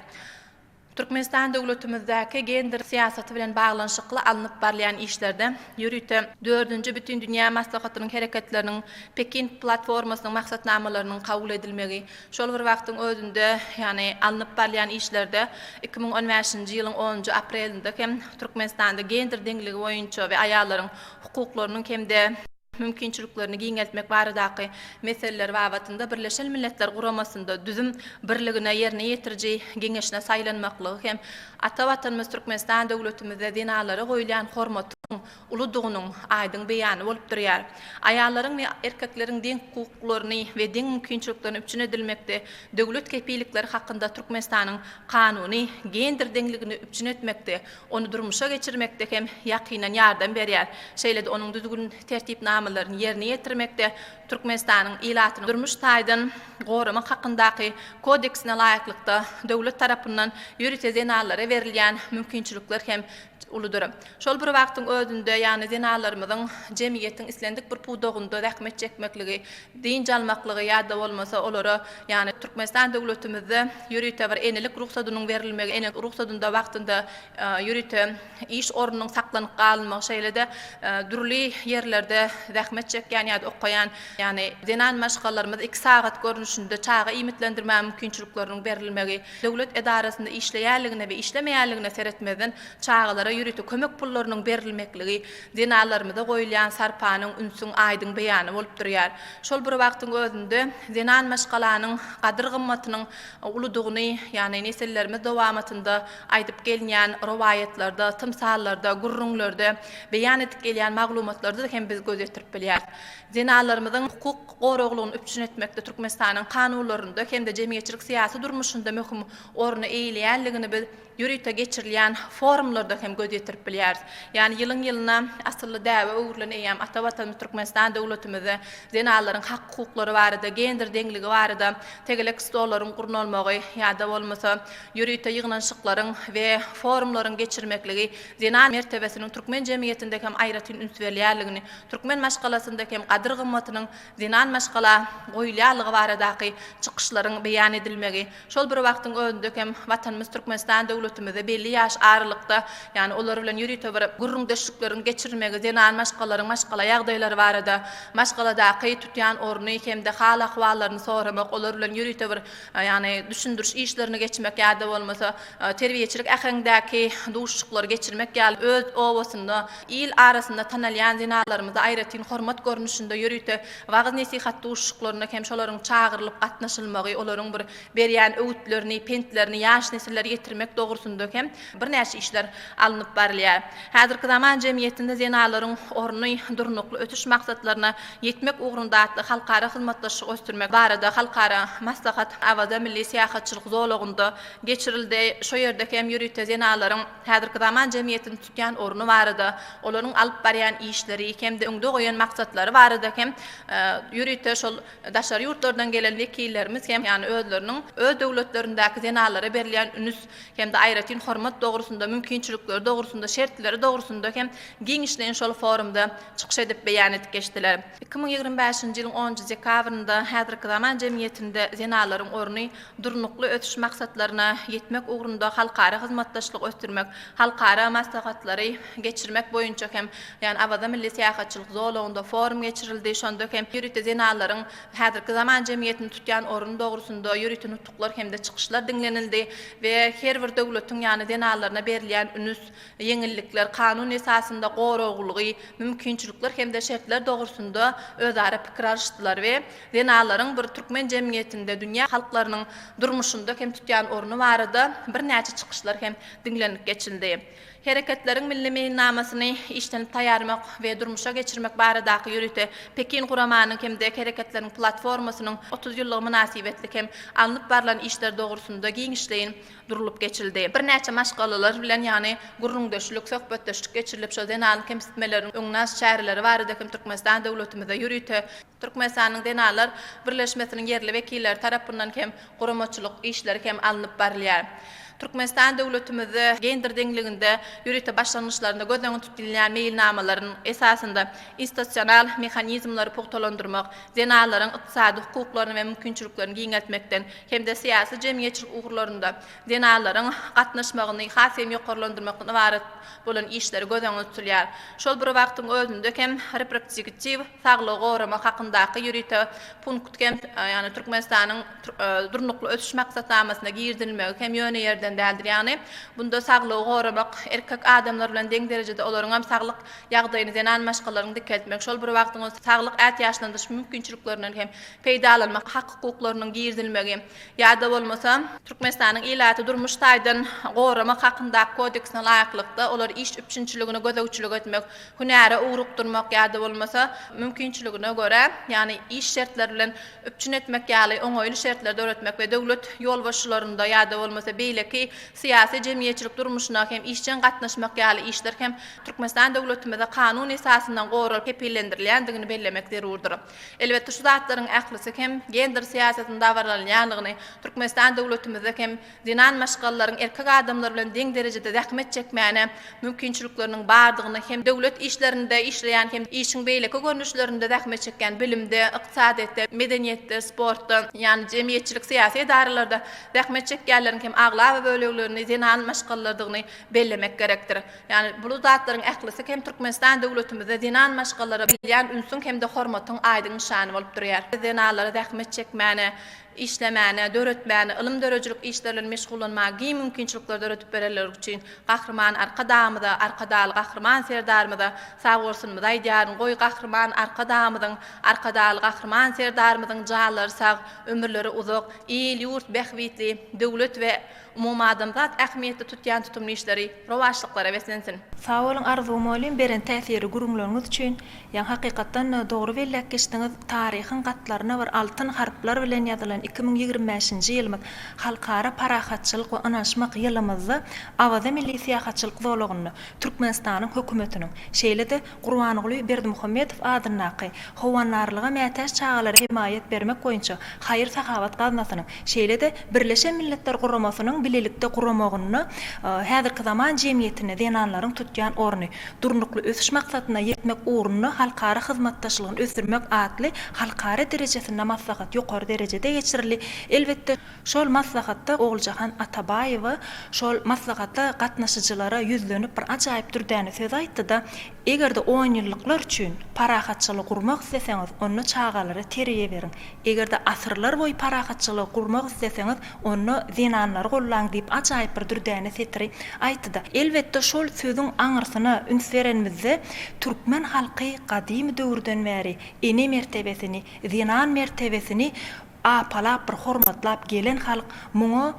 Türkmenistan döwletimizdäki gender syýasaty bilen baglanyşykly alnyp barylýan işlerde ýörite Dördünji Bütindünýä maslahatynyň hereketleriniň Pekin platformasynyň maksatnamalarynyň kabul edilmegi, şol bir wagtyň özünde, ýagny alnyp barylýan işlerde 2015-nji ýylyň onunjy aprelinde hem Türkmenistanda gender deňligi boýunça we aýallaryň hukuklarynyň hem-de mümkinçiliklerini giňeltmek baradaky meseleler babatynda Birleşen Milletler Guramasynda düzüm birligine ýerine ýetiriji geňeşine saýlanmaklygy hem ata Watanymyz Türkmenistan döwletimizde zenanlara goýulýan hormatyň. uludygynyň aýdyň beýany bolup durýar. Aýallaryň we erkekleriň deň hukuklaryny we deň mümkinçiliklerini üpjün edilmekde döwlet kepillikleri hakynda Türkmenistanyň Kanuny gender deňligini üpjün etmekde, ony durmuşa geçirmekde hem ýakyndan ýardam berýär. Şeýle-de onuň düzgün-tertipnamalaryny ýerine ýetirmekde Türkmenistanyň ilatyny durmuş taýdan goramak hakyndaky Kodeksine laýyklykda döwlet tarapyndan ýörite zenanlara berilýän mümkinçilikler hem uludyr. Şol bir wagtyň özünde, ýagny zenanlarymyzyň jemgyýetiň islendik bir pudagynda zähmet çekmekligi, dynç almaklygy ýa-da bolmasa olara, ýagny Türkmenistan döwletimizde ýörite bir enelik rugsadynyň berilmegi, ene rugsadynda wagtynda ýörite iş ornunyň saklanyp galynmagy, şeýle-de dürli ýerlerde zähmet çekýän ýa-da okaýan, ýagny zenan maşgalalarymyz iki sagat görnüşinde çaga iýmitlendirmäge mümkinçilikleriniň berilmegi, döwlet edarasynda işleýänligine we işlemeýänligine seretmezden çagalara ýörite kömek pullarynyň berilmekligi zenanlarymyza goýulýan sarpanyň, ünsüň aýdyň beýany bolup durýar. Şol bir wagtyň özünde zenan maşgalanyň gadyr-gymmatynyň uludygyny, ýagny nesillerimiz dowamatynda aýdyp gelinýän rowaýatlarda, tymsallarda, gürrüňlerde beýan edip gelýän maglumatlarda hem biz göz ýetirip bilýäris. Zenanlarymyzyň hukuk goraglygyny üpjün etmekde Türkmenistanyň kanunlarynda hem-de jemgyýetçilik-syýasy durmuşynda möhüm orny eýeleýänligini biz ýörite geçirilýän forumlarda hem göz ýetirip bilýäris. Ýagny ýylyň-ýylyna asylly däbe öwrülen eýýäm ata Watanymyz Türkmenistan döwletimizde zenanlaryň hak-hukuklary barada, gender deňligi barada tegelek stollaryň gurnalmagy ýa-da bolmasa ýörite ýygnanyşyklaryň we forumlaryň geçirmekligi zenan mertebesiniň türkmen jemgyýetinde hem aýratyn üns berilýänligini, türkmen maşgalasynda hem gadyr-gymmatynyň zenan maşgala goýulýanlygy baradaky çykyşlaryň beýan edilmegi, şol bir wagtyň özünde hem Watanymyz Türkmenistan döwletimizde belli ýaş aralykda, ýagny olar bilen ýörite bir gürrüňdeşlikleriň geçirilmegi zenan maşgalalaryň maşgala ýagdaýlary barada, maşgaladaky tutýan orny hem-de hal-ahwallaryny soramak, olar bilen ýörite bir, ýagny düşündiriş işlerini geçmek ýa-da bolmasa terbiýeçilik äheňdäki duşuşyklary geçirmek ýaly öz obasynda, il arasynda tanalýan zenanlarymyza aýratyn hormat görnüşinde ýörite wagyz-nesihat duşuşyklaryna hem şolaryň çagyrylyp gatnaşylmagy, olaryň bir berýän öwütlerini, pentlerini ýaş nesillere ýetirmek dogrusynda hem birnäçe işler alnyp barylýar. Häzirki zaman jemgyýetinde zenanlaryň orny durnukly ösüş maksatlaryna ýetmek ugrunda atly halkara hyzmatdaşlygy ösdürmek barada halkara maslahat Awaza milli syýahatçylyk zolagynda geçirildi. Şo ýerde hem ýörite zenanlaryň häzirki zaman jemgyýetinde tutýan orny barada, olaryň alyp barýan işleri hem-de öňde goýan maksatlary barada hem ýörite şol daşary ýurtlardan gelen wekillerimiz hem, ýagny özleriniň öz döwletlerindäki zenanlara berilýän ünüs hem-de aýratyn hormat dogrusynda, mümkinçilikleri dogrusynda, şertleri dogrusynda hem giňişleýin şol forumda çykyş edip beýan edip geçdiler. 2025-nji ýylyň onunjy dekabrynda häzirki zaman jemgyýetinde zenanlaryň orny Durnukly ösüş maksatlaryna ýetmek ugrunda halkara hyzmatdaşlygy ösdürmek, halkara maslahatlary geçirmek boýunça hem, ýagny Awaza milli syýahatçylyk zolagynda forum geçirildi. Şonda hem ýörite zenanlaryň häzirki zaman jemgyýetinde tutýan orny dogrusynda ýörite nutuklar hem-de çykyşlar diňlenildi we her bir döwletiň, ýagny zenanlaryna berilýän ünüs, ýeňillikler, kanun esasynda goraglygy, mümkinçilikler hem-de şertler dogrusynda özara pikir alyşdylar we zenanlaryň bir türkmen jemgyýetinde, dünýä halklarynyň durmuşynda hem tutýan orny barada birnäçe çykyşlar hem diňlenilip geçildi. Hereketleriň milli meýilnamasyny işlenip taýýarmak we durmuşa geçirmek baradaky ýörite Pekin guramanyň hem-de Hereketleriň platformasynyň 30 ýyllygy mynasybetli hem alnyp barlan işler dogrusynda giňişleýin durlup geçildi. Birnäçe maşgalalar bilen, ýagny gürrüňdeşlik, söhbetdeşlik geçirilip, şol zenan kemsitmeleriniň öňüni alyş çäreleri barada hem Türkmenistan döwletimizde ýörite Türkmenistanyň Zenanlar birleşmesiniň ýerli wekilleri tarapyndan hem guramaçylyk işleri hem alnyp barylýar. Türkmenistan döwletimizde gender deňliginde ýörite başlangyçlarynda göz öňünde tutulýan meýilnamalaryň esasynda institusional mehanizmleri pugtalandyrmak, zenanlaryň ykdysady hukuklaryny we mümkinçiliklerini giňeltmekden hem-de syýasy-jemgyýetçilik ugurlarynda zenanlaryň gatnaşmagyny has hem ýokarlandyrmakdan ybarat bolan işleri göz öňünde tutulýar. Şol bir wagtyň özünde hem reproduktiw saglygy goramak hakyndaky ýörite punkt hem, ýagny Türkmenistanyň Durnukly ösüş maksatnamasyna girizilmegi hem ýöne ýerden. ýerden däldir. Ýagny, bunda saglygy goramak, erkek adamlar bilen deň derejede olaryň hem saglyk ýagdaýyny zenan maşgalalaryň dikeltmek, şol bir wagtyň özünde saglyk ätiýaçlandyryş mümkinçiliklerinden hem peýdalanmak hak-hukuklarynyň girizilmegi ýa-da bolmasa, Türkmenistanyň Ilaty durmuş taýdan goramak hakyndaky kodeksine laýyklykda olary iş üpjünçiligine gözegçilik etmek, hünäre ugrukdyrmak ýa-da bolmasa, mümkinçiligine görä, ýagny iş şertleri bilen üpjün etmek ýaly oňaýly şertleri döretmek we döwlet ýolbaşçylarynda ýa-da bolmasa beýleki syýasy-jemgyýetçilik durmuşyna hem işjeň gatnaşmak ýaly işler hem Türkmenistan döwletimizde kanun esasyndan goralyp kepillendirilýändigini bellemek zerurdyr. Elbetde şu zatlaryň ählisi hem gender syýasatynyň dabaralanýandygyny, Türkmenistan döwletimizde hem zenan maşgalalaryň erkek adamlar bilen deň derejede zähmet çekmäne mümkinçilikleriniň bardygyny hem döwlet işlerinde işleýän hem işiň beýleki görnüşlerinde zähmet çekýän bilimde, ykdysadyýetde, medeniýetde, sportda, ýagny jemgyýetçilik-syýasy edaralarda zähmet çekýänleriň hem aglaba böleglerini zenan maşgalalardygyny bellemek gerekdir. Ýagny bu zatlaryň ählisi hem Türkmenistan döwletimizde zenan maşgalalara berilýän ünsüň hem-de hormatyň aýdyň nyşany bolup durýar. Zenanlara zähmet çekmäne, işlemäne, döretmäne, ylym-döredijilik işleri bilen meşgullanmaga giň mümkinçilikleri döredip berenleri üçin Gahryman Arkadagymyza, Arkadagly Gahryman Serdarymyza sagbolsunymyzy aýdýaryn. Goý, Gahryman Arkadagymyzyň, Arkadagly Gahryman Serdarymyzyň janlary sag, ömürleri uzak, il-ýurt bähbitli, döwlet we Umumadamzat ähmiýetli tutýan tutumly işleri rowaçlyklara beslensin! Sag boluň Arzuw mugallym beren täsirli gürrüňleriňiz üçin. Ýaňy hakykatdan-da dogry belläp geçdiňiz, taryhyň gatlaryna bir altyn harplar bilen ýazylan 2025-nji ýylymyz Halkara parahatçylyk we ynanyşmak ýylymyzda Awaza milli syýahatçylyk zolagynda Türkmenistanyň Hökümetiniň, şeýle-de Gurbanguly Berdimuhamedow adyndaky Howandarlyga mätäç çagalara hemaýat bermek boýunça haýyr-sahawat gaznasynyň, şeýle-de Birleşen Milletler Guramasynyň bilelikde guramagynda häzirki zaman jemgyýetinde zenanlaryň tutýan orny, Durnukly ösüş maksadyna ýetmek ugrunda halkara hyzmatdaşlygyny ösdürmek atly halkara derejesinde maslahat ýokary derejede geçirildi. Elbetde, Şol maslahatda Oguljahan Atabaýewa şol maslahata gatnaşyjylara ýüzlenip bir ajaýyp dürdäne söz aýtdy-da, Eger-de onýyllyklar üçin parahatçylygy gurmak isleseňiz, onda çagalara terbiýe beriň. Eger-de asyrlar boýy parahatçylygy gurmak isleseňiz, onda zenanlary gollaň diýip ajaýyp bir dürdäne setiri aýtdy-da. Elbetde şol sözüň aňyrsyna üns berenimizde türkmen halky gadymy döwürden bäri ene mertebesini, zenan mertebesini apalap bir hormatlap gelen halk muňa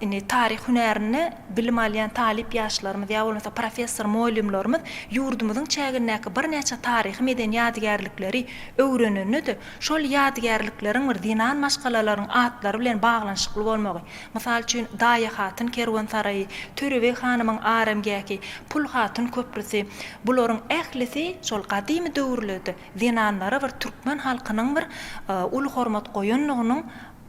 indi taryh hünärinde bilim alýan talyp ýaşlarymyz ýa bolmasa professor mugallymlarymyz ýurdumyzyň çägindäki birnäçe taryhy-medeni ýadygärlikleri öwrenende-de şol ýadygärlikleriň bir zenan maşgalalaryň atlary bilen baglanyşykly bolmagy, mysal üçin, Daýa hatyn kerwensaraýy, Törebeg hanymyň aramgähi, Pul hatyn köprüsi, bularyň ählisi şol gadymy döwürlerde zenanlara bir türkmen halkynyň bir uly hormat goýanlygynyň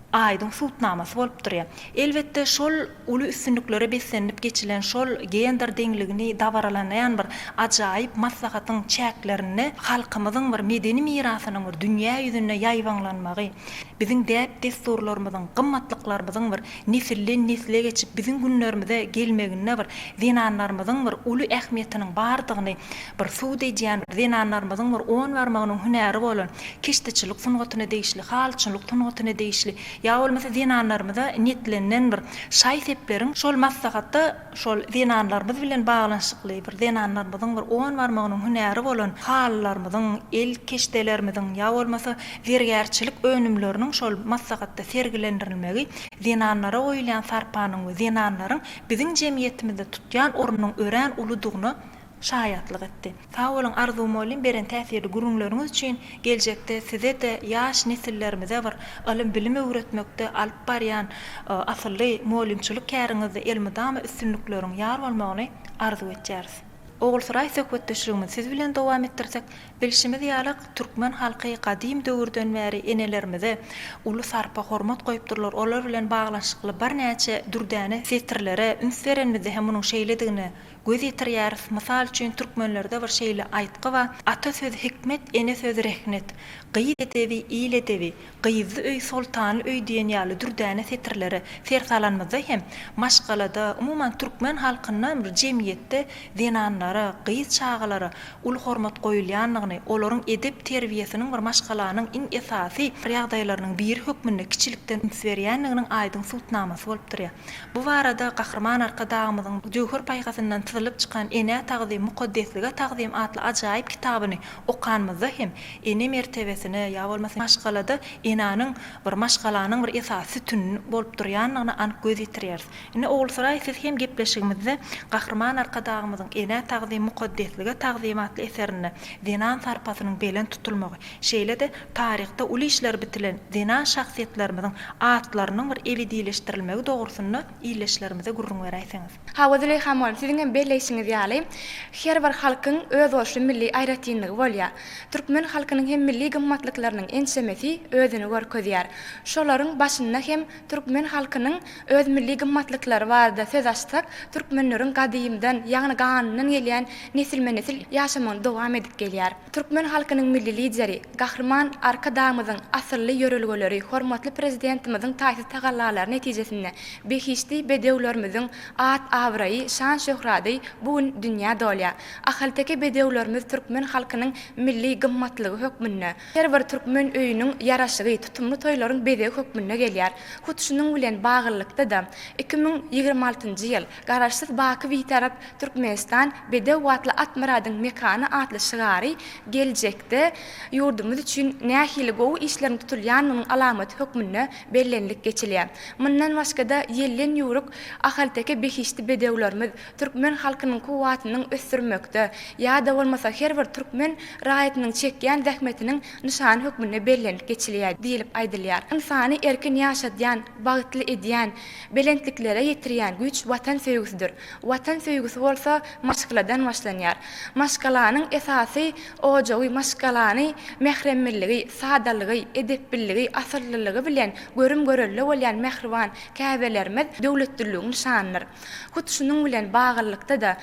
aýdyň subutnamasy bolup durýar. Elbetde, şol uly üstünliklere beslenilip geçilen şol gender deňligini dabaralanýan bir ajaýyp maslahatyň çäklerinde halkymyzyň bir medeni mirasynyň bir dünýä ýüzünde ýaýbaňlanmagy, biziň däp-dessurlarymyzyň, gymmatlyklarymyzyň bir nesilden-nesle geçip biziň günlerimize gelmeginde bir zenanlarymyzyň bir uly ähmiýetiniň bardygyny bir subut edýän zenanlarymyzyň bir on barmagynyň hünäri bolan keşdeçilik sungatyna degişli, halyçylyk sungatyna degişli ýa bolmasa zenanlarymyza niýetlenilen bir şaý-sepleriň şol maslahatda şol zenanlarymyz bilen baglanyşykly bir zenanlarymyzyň bir on barmagynyň hünäri bolan halylarymyzyň, el keşdelerimiziň ýa bolmasa zergärçilik önümleriniň şol maslahatda sergilendirilmegi zenanlara goýulýan sarpanyň we zenanlaryň biziň jemgyýetimizde tutýan ornunyň örän uludygyna şaýatlyk etdi. Sag boluň Arzuw mugallym beren täsirli gürrüňleriňiz üçin geljekde size-de ýaş nesillerimize bir ylym bilim öwretmekde alyp barýan asylly mugallymçylyk käriňizde elmydama üstünlikleriň ýar bolmagyny arzuw etýäris. Ogulsuraý söhbetdeşligimizi siz bilen dowam etdirsek, bilşimiz ýaly türkmen halky gadym döwürden bäri enelerimize uly sarpa hormat goýupdyrlar olar bilen baglanyşykly birnäçe dürdäne setirlere üns berenimizde hem munuň şeýledigine. göz ýetirýäris. Mysal üçin, türkmenlerde bir şeýle aýtgy bar, Ata sözi hikmet, ene sözi rehnet. Gyz edebi, il edebi, Gyzly öý, soltanly öý diýen ýaly dürdäne setirlere ser salanymyzda hem maşgalada, umuman, türkmen halkynda bir jemgyýetde zenanlara, gyz çagalara uly hormat goýulýandygyny, olaryň edep-terbiýesiniň bir maşgalanyň iň esasy ýagdaýlarynyň biri hökmünde kiçilikden üns berýändiginiň aýdyň subutnamasy bolup durýar. Bu barada Gahryman Arkadagymyzyň jöwher paýhasyndan syzylyp çykan Enä tagzym, mukaddeslige tagzym atly ajaýyp kitabyny okanymyzda hem ene mertebesine ýa bolmasa maşgalada enäniň bir maşgalanyň bir esasy sütüni bolup durýandygyna anyk göz ýetirýäris. Indi Ogulsuraý siz hem gepleşigimizde Gahryman Arkadagymyzyň Enä tagzym, mukaddeslige tagzym atly eserinde zenan sarpasynyň belent tutulmagy, şeýle-de taryhda uly işler bitilen zenan şahsyýetlerimiziň atlarynyň bir ebedileşdirilmegi dogrusynda ildeşlerimize gürrüň beräýseňiz. Hawa Züleýha mugallym, siziň hem belleýşiňiz ýaly, her bir halkyň özboluşly milli aýratynlygy bolýar. Türkmen halkynyň hem milli gymmatlyklarynyň ençemesi özüni görkezýär. Şolaryň başynda hem türkmen halkynyň öz milli gymmatlyklary barada söz açsak, türkmenleriň gadymdan, ýagny ganyndan gelýän nesilme-nesil ýaşamagyny dowam edip gelýär. Türkmen halkynyň Milli Lideri, Gahryman Arkadagymyzyň asylly ýörelgeleri, hormatly Prezidentimiziň taýsyz tagallalary netijesinde behişdi bedewlerimiziň at-abraýy, şan-şöhrady bu gün dünýä dolýar. Ahalteke bedewlerimiz türkmen halkynyň milli gymmatlygy hökmünde, her bir türkmen öýüniň ýaraşygy, tutumly toýlaryň bezegi hökmünde gelýär. Hut şunuň bilen baglylykda-da, 2026-njy ýyl Garaşsyz baky Bitarap Türkmenistan bedew atly at myradyň mekany atly şygary geljekde ýurdumyz üçin nähili gowy işleriň tutulýandygynyň alamaty hökmünde bellenilip geçilýär. Mundan başga-da ýelden ýüwrük ahalteke behişdi bedewlerimiz türkmen halkynyň kuwwatynyň ösdürmekde ýa-da bolmasa her bir türkmen raýatynyň çekýän zähmetiniň nyşany hökmünde bellenilip geçilýär diýlip aýdylýar. Ynsany erkin ýaşadýan, bagtly edýän, Belentliklere ýetirýän güýç Watan söýgüsidir. Watan söýgüsi bolsa maşgaladan başlanýar. Maşgalanyň esasy ojagy maşgalany mähremliligi, sadalygy, edepliligi, asyllylygy bilen görüm-görelde bolýan mähriban käbelerimiz döwletliligiň nyşanydyr. Hut şunuň bilen baglylykda-da,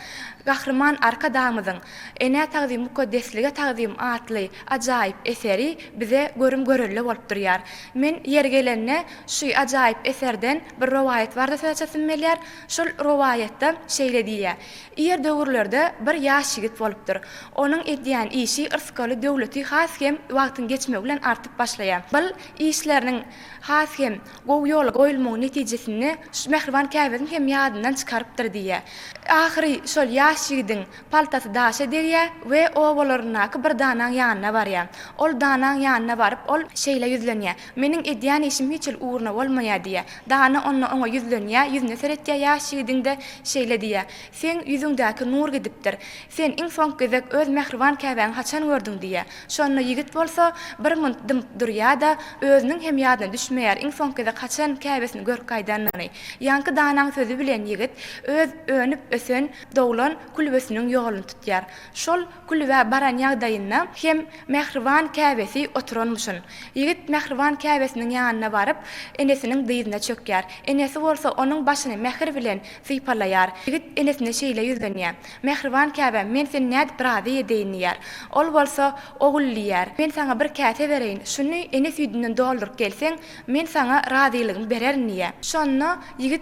Gahryman Arkadagymyzyň Enä tagzym mukaddeslige tagzym atly ajaýyp eseri bize görüm-görelde bolup durýar. Men ýeri gelende şu ajaýyp eserden bir rowaýat barada söz açasym gelýär. Şol rowaýatda şeýle diýýär, Ir döwürlerde bir ýaş ýigit bolupdyr. Onuň edýän işi yrsgaly döwleti has hem wagtyň geçmegi bilen artyp başlaýar. Bul işleriniň has hem gowy ýola goýulmagy netijesinde şu mähriban käbesini hem ýadyndan çykarypdyr diýýär. Ahyry şol ýaş ýigidiň paltasy daşa degýär we obalaryndaky bir danaň ýanyna barýar. Ol danaň ýanyna baryp ol şeýle ýüzlenýär, Meniň edýän işim hiç hili ugruna bolmaýar diýýär. Dana onda oňa ýüzlenýär, ýüzüne seretýär ýaş ýigidiň-de şeýle diýýär, Seň ýüzüňdäki nur gidipdir. Sen iň soňky gezek öz mähriban käbäňi haçan gördüň diýýär. Şonda ýigit bolsa bir munt dymyp durýar-da, özüniň hem ýadyna düşmeýär iň soňky gezek haçan käbesini görüp gaýdanyny. Ýaňky danaň sözi bilen ýigit öz önüp-ösen, doglan külbesiniň ýoluny tutýar. Şol külbä baran ýagdaýynda hem mähriban käbesi oturanmyşyn. Ýigit mähriban käbesiniň ýanyna baryp, enesiniň dyzyna çökýär. Enesi bolsa onuň başyny mähir bilen sypalaýar. Ýigit enesine şeýle ýüzlenýär, Mähriban käbäm, men seni nädip razy edeýin diýýär. Ol bolsa, Ogul diýýär, men saňa bir käse bereýin, şuny ene süýdünden dolduryp gelseň, men saňa razylygymy bererin diýýär. Şonda ýigit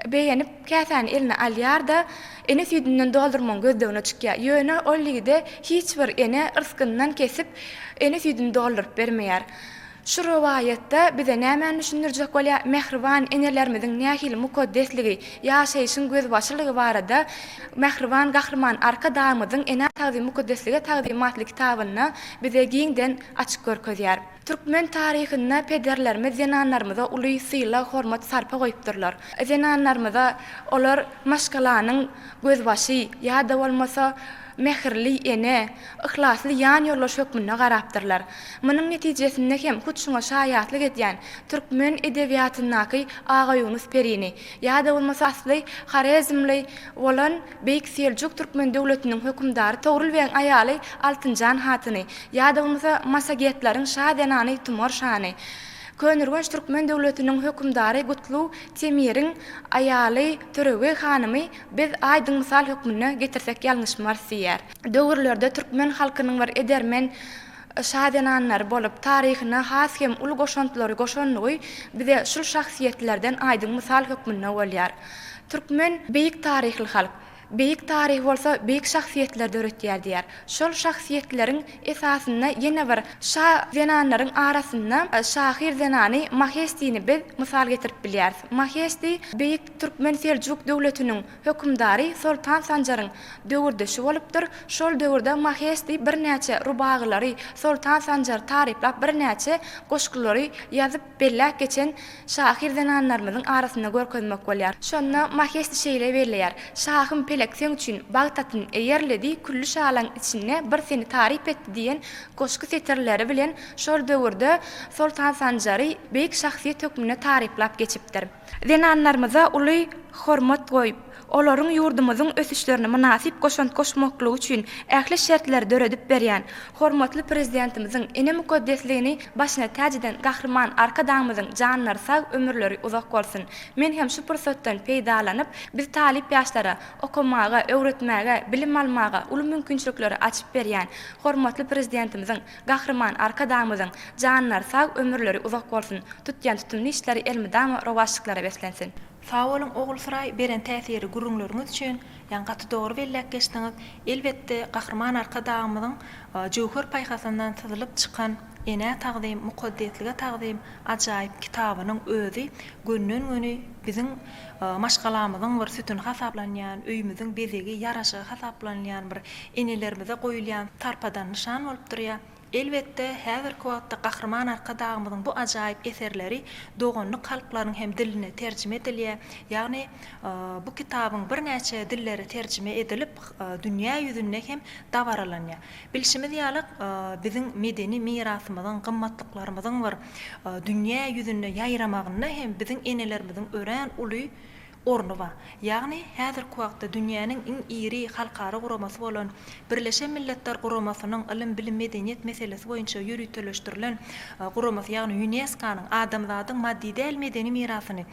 begenip, käsäni eline alýar-da, ene süýdünden doldurmagyň gözlegine çykýar. Ýöne ol ýigide hiç bir ene yrsgyndan kesip, ene süýdüni dolduryp bermeýär. Şu rowaýatda bize nämäni düşündirjek bolýar? Mähriban enelerimiziň nähili mukaddesligi, ýaşaýşyň gözbaşylygy barada mähriban Gahryman Arkadagymyzyň Enä tagzym mukaddeslige tagzym atly kitabynda bize giňden açyk görkezýär. Türkmen taryhynda pederlerimiz zenanlarymyza uly sylag, hormat, sarpa goýupdyrlar. Zenanlarymyza olar maşgalanyň gözbaşy ýa-da bolmasa mähirli ene, yhlasly ýan ýoldaş hökmünde garapdyrlar. Munuň netijesinde hem hut şuňa şaýatlyk edýän türkmen edebiýatyndaky Agaýunus perini ýa-da bolmasa asly horezmli bolan Beýik Seljuk türkmen döwletiniň hökümdary Togrul begiň aýaly Altynjan hatyny ýa-da bolmasa massagetleriň şa zenany Tumar şany. Köneürgenç türkmen döwletiniň hökümdary Gutlug Temiriň aýaly Törebeg hanymy biz aýdyň mysal hökmünde getirsek ýalňyşmarys diýýär. Döwürlerde türkmen halkynyň bir edermen şa zenanlary bolup, taryhyna has hem uly goşantlary goşanlygy bize şul şahsyýetlerden aýdyň mysal hökmünde bolýar. Türkmen beýik taryhly halk. Beýik taryh bolsa beýik şahsyýetleri döretýär diýýär. Şol şahsyýetleriň esasynda ýene bir şa zenanlaryň arasynda şahyr zenany Mahestini biz mysal getirip bilýäris. Mahesti beýik türkmen seljuk döwletiniň hökümdary Soltan Sanjaryň döwürdeşi bolupdyr. Şol döwürde Mahesti birnäçe rubagylary, Soltan Sanjary taryplap birnäçe goşgulary ýazyp belläp geçen şahyr zenanlarymyzyň arasynda görkezmek bolýar. Şonda Mahesti şeýle belleýär, Şahym pelek seň üçin bagt atyn eýerledi, külli şalaň içinde bir seni taryp etdi diýen goşgy setirleri bilen şol döwürde Soltan Sanjary beýik şahsyýet hökmünde taryplap geçipdir. Zenanlarymyza uly hormat goýup, olaryň ýurdumyzyň ösüşlerine mynasyp goşant goşmaklygy üçin ähli şertleri döredip berýän hormatly Prezidentimiziň ene mukaddesligini başyna täç eden Gahryman Arkadagymyzyň janlary sag, ömürleri uzak bolsun! Men hem şu pursatdan peýdalanyp, biz talyp ýaşlara okamaga, öwretmäge, bilim almaga uly mümkinçilikleri açyp berýän hormatly Prezidentimiziň Gahryman Arkadagymyzyň janlary sag, ömürleri uzak bolsun, tutýan tutumly işleri elmydama rowaçlyklara beslensin! Sag boluň Ogulsuraý beren täsirli gürrüňleriňiz üçin, ýaňy gaty dogry belläp geçdiňiz. Elbetde Gahryman Arkadagymyzyň jöwher paýhasyndan syzylyp çykan Enä tagzym, mukaddeslige tagzym ajaýyp kitabynyň özi gönden-göni biziň maşgalamyzyň bir sütüni hasaplanýan, öýümiziň bezegi, ýaraşygy hasaplanylýan bir enelerimize goýulýan sarpadan nyşan bolup durýar. Elbetde, häzirki wagtda Gahryman Arkadagymyzyň bu ajaýyp eserleri doganlyk halklaryň hem diline terjime edilýär. Ýagny, bu kitabyň birnäçe dillere terjime edilip, dünýä ýüzünde hem dabaralanýar. Bilşimiz ýaly, biziň medeni mirasymyzyň, gymmatlyklarymyzyň bir dünýä ýüzünde ýaýramagynda hem biziň enelerimiziň örän uly orny bar. Ýagny, häzirki wagtda dünýäniň iň iri halkara guramasy bolan Birleşen Milletler Guramasynyň ylym, bilim, medeniýet meselesi boýunça ýöriteleşdirilen guramasy, ýagny ÝUNESKO-nyň adamzadyň maddy däl medeni mirasyny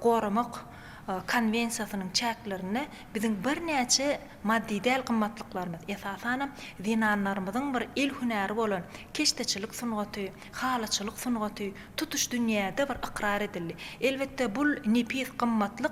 goramak Konwensiýasynyň çäklerinde biziň birnäçe maddy däl gymmatlyklarymyz, esasanam, zenanlarymyzyň bir el hünäri bolan keşdeçilik sungaty, halyçylyk sungaty tutuş dünýäde bir ykrar edildi. Elbetde, bul nepis gymmatlyk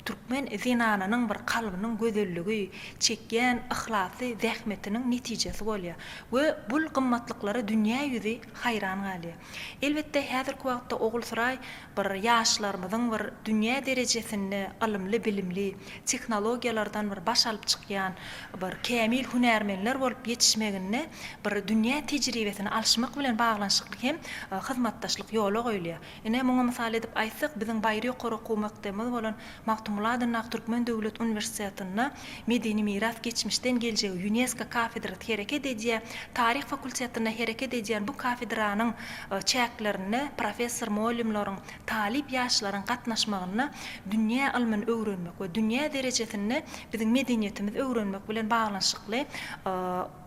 türkmen zenanynyň bir kalbynyň gözelligi, çekýän yhlasly zähmetiniň netijesi bolýar we bul gymmatlyklara dünýä ýüzi haýran galýar. Elbetde, häzirki wagtda Ogulsuraý bir ýaşlarymyzyň bir dünýä derejesinde ylymly-bilimli, tehnologiýalardan bir baş alyp çykýan bir kämil hünärmenler bolup ýetişmeginde bir dünýä tejribesini alyşmak bilen baglanyşykly hem hyzmatdaşlyk ýola goýulýar. Ine, muňa mysal edip aýtsak, biziň baýry ýokary okuw mekdebimiz bolan Magtymguly adyndaky Türkmen döwlet uniwersitetinde Medeni miras geçmişden geljege Ýunesko kafedrasy hereket edýär. Taryh fakultetinde hereket edýän bu kafedranyň çäklerinde professor-mugallymlaryň, talyp ýaşlaryň gatnaşmagynda dünýä ylmyny öwrenmek we dünýä derejesinde biziň medeniýetimizi öwrenmek bilen baglanyşykly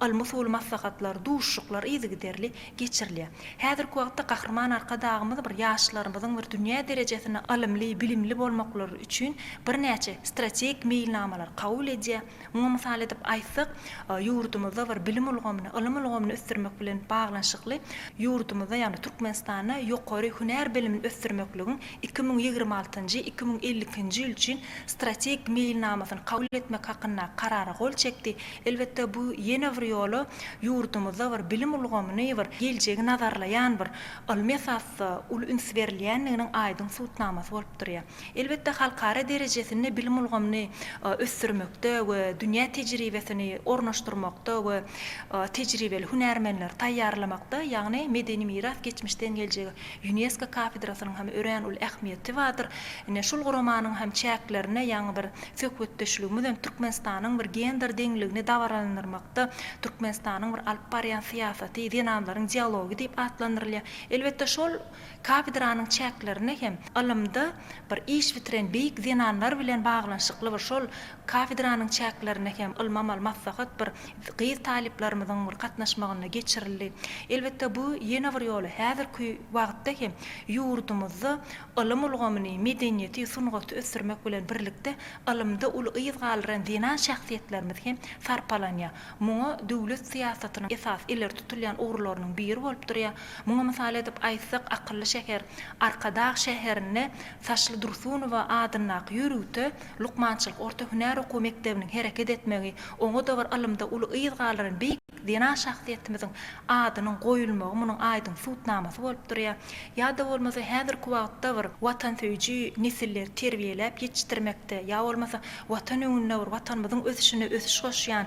ylmy-usuly maslahatlar, duşuşyklar yzygiderli geçirilýär. Häzirki wagtda Gahryman Arkadagymyz bir ýaşlarymyzyň bir dünýä derejesinde ylymly, bilimli bolmaklary üçin birnäçe strategik meýilnamalary kabul edýär. Muňa mysal edip aýtsak, ýurdumyzda bir bilim ulgamyny, ylym ulgamyny ösdürmek bilen baglanyşykly ýurdumyzda, ýagny Türkmenistanda ýokary hünär bilimini ösdürmekligiň 2026-njy, 2052-nji ýyl üçin strategik meýilnamasyny kabul etmek hakyndaky Karara gol çekdi. Elbetde, bu ýene bir ýola ýurdumyzda bir bilim ulgamyny bir geljegi nazarlaýan bir ylmy esasda uly üns berilýändiginiň aýdyň subutnamasy bolup durýar. Elbetde, halkara derejesinde bilim ulgamyny ösdürmekde we dünýä tejribesini ornaşdyrmakda we tejribeli hünärmenleri taýýarlamakda, ýagny medeni miras geçmişden geljege Ýunesko kafedrasynyň hem örän uly ähmiýeti bardyr. Ine, şul guramanyň hem çäklerinde ýaňy bir söhbetdeşligimiz hem Türkmenistanyň bir gender deňligini dabaralandyrmakda Türkmenistanyň bir alyp barýan syýasaty, zenanlaryň dialogy diýip atlandyrylýar. Elbetde, şol Kafedranyň çäklerinde hem ylymda bir iş bitiren beýik zenanlar. zenanlar bilen baglanyşykly bir şol kafedranyň çäklerinde hem ylmy-amaly maslahat bir gyz talyplarymyzyň bir gatnaşmagynda geçirildi. Elbetde, bu ýene bir ýola häzirki wagtda hem ýurdumyzda ylym ulgamyny, medeniýeti, sungaty ösdürmek bilen birlikde ylymda uly yz galdyran zenan şahsyýetlerimiz hem sarpalanýar. Muňa döwlet syýasatynyň esasy ileri tutulýan ugurlarynyň biri bolup durýar. Muňa mysal edip aýtsak, akylly şäher Arkadag şäherinde Saçly Dursunowa adyndaky ýörite lukmançylyk orta hünär okuw mekdebiniň hereket etmegi, oňa-da bir ylymda uly yz galdyran beýik zenan şahsyýetimiziň adynyň goýulmagy munuň aýdyň subutnamasy bolup durýar. Ýa-da bolmasa häzirki wagtda bir watansöýüji nesilleri terbiýeläp ýetişdirmekde, ýa bolmasa Watan öňünde bir Watanymyzyň ösüşine ösüş goşýan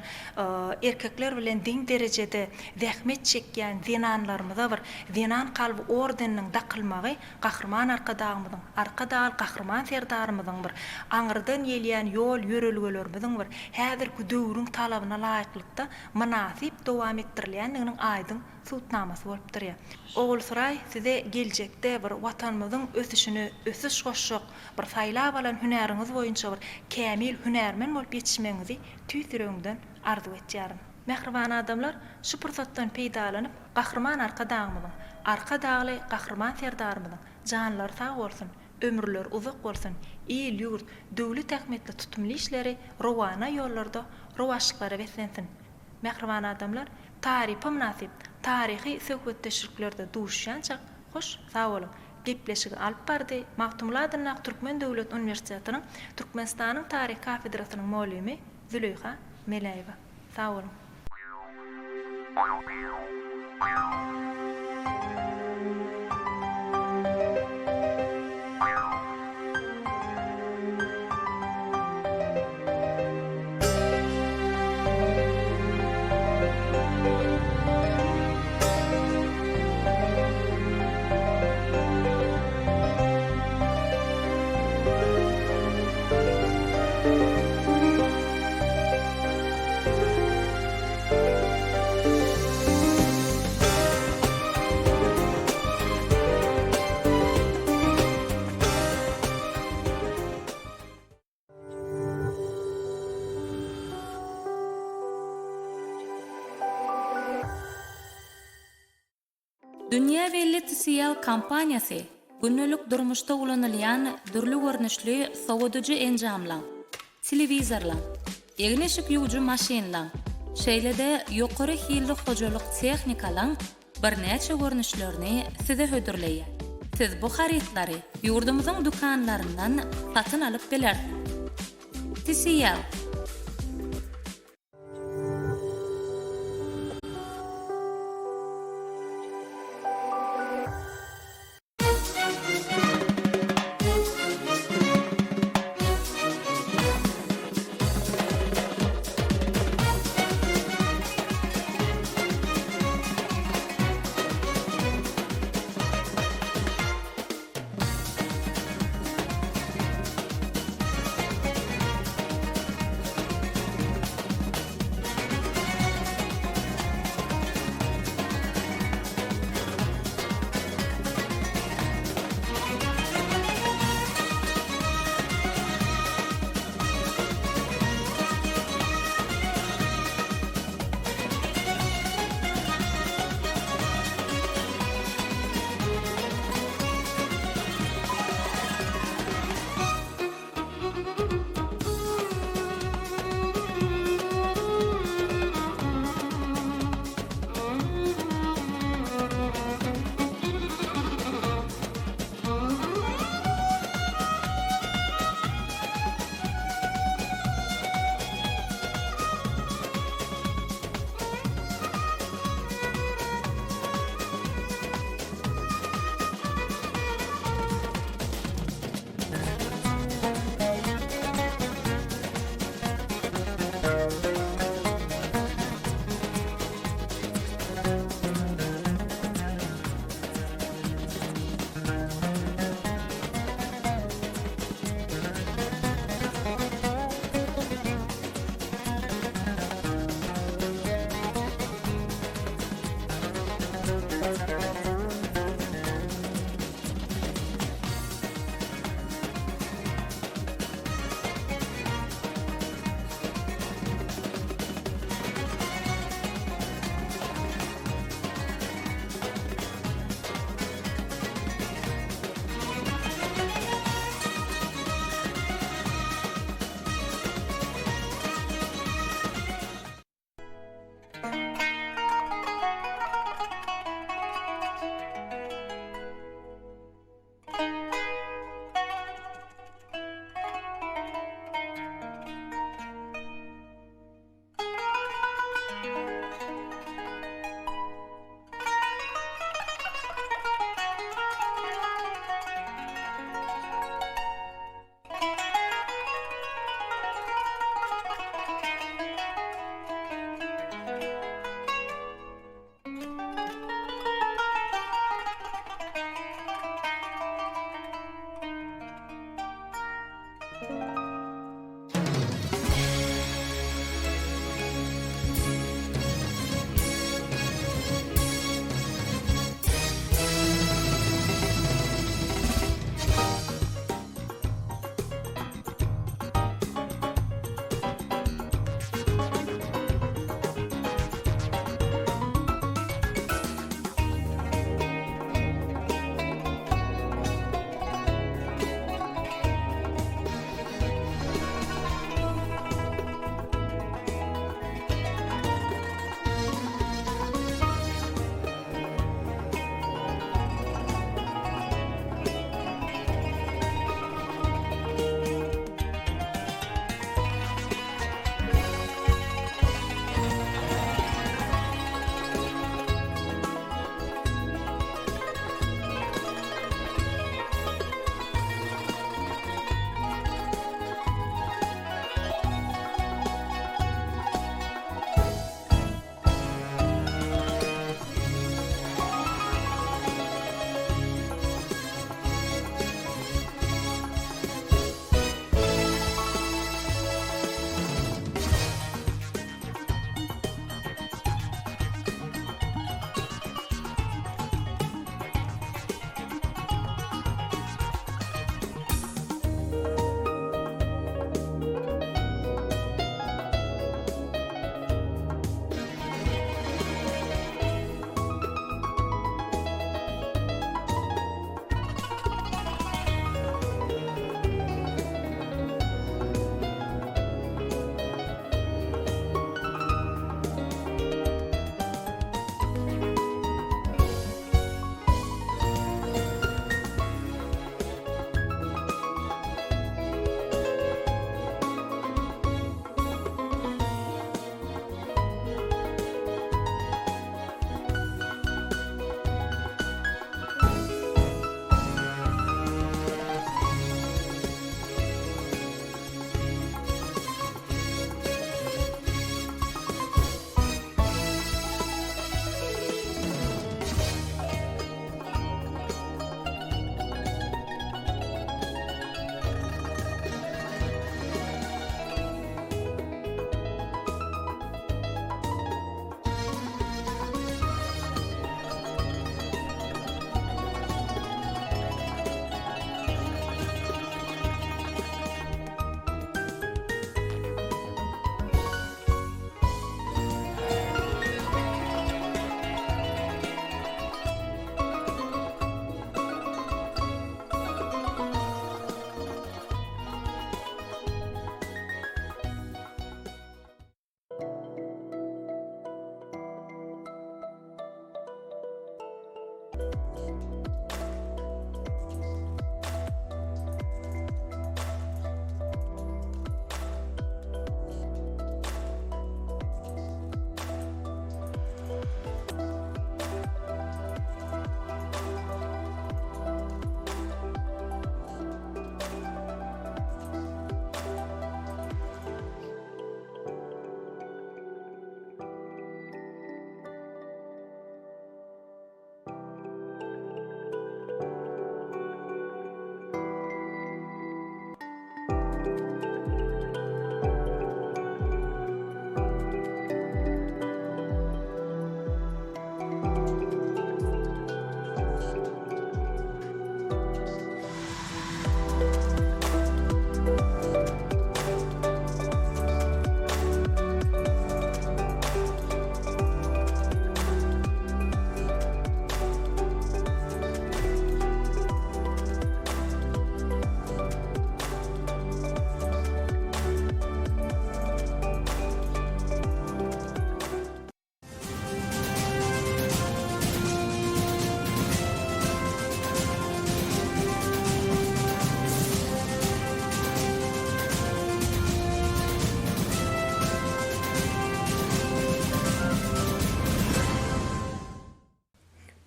erkekler bilen deň derejede zähmet çekýän zenanlarymyza bir Zenan kalby ordeniniň dakylmagy Gahryman Arkadagymyzyň, Arkadagly Gahryman Serdarymyzyň bir aňyrdan gelýän ýol-ýörelgelerimiziň bir häzirki döwrüň talabyna laýyklykda mynasyp dowam etdirilýändiginiň aýdyň subutnamasy bolup durýar. Ogulsuraý size geljekde bir Watanymyzyň ösüşine ösüş goşjak bir saýlap alan hünäriňiz boýunça bir kämil hünärmen bolup ýetişmegiňizi tüýs ýüregimden arzuw etýärin. Mähriban adamlar, şu pursatdan peýdalanyp, Gahryman Arkadagymyzyň, Arkadagly Gahryman Serdarymyzyň janlary sag bolsun, ömürleri uzak bolsun, il-ýurt, döwlet ähmiýetli tutumly işleri rowana ýollarda rowaçlyklara beslensin! Mähriban adamlar, tarypa mynasyp taryhy söhbetdeşliklerde duşýançak, hoş sag boluň! Gepleşigi alyp bardy Magtymguly adyndaky Türkmen döwlet uniwersitetiniň Türkmenistanyň taryh kafedrasynyň mugallymy Züleýha Meläýewa. Sag boluň! Dünýä belli TCL kompaniýasy gündelik durmuşda ulanylýan dürli görnüşli sowadyjy enjamlaň, telewizorlaň, egin-eşik ýuwujy maşynlaň, şeýle-de ýokary hilli hojalyk tehnikalaň birnäçe görnüşlerini size hödürleýär. Siz bu harytlary ýurdumyzyň dükanlaryndan satyn alyp bilersiňiz. TCL.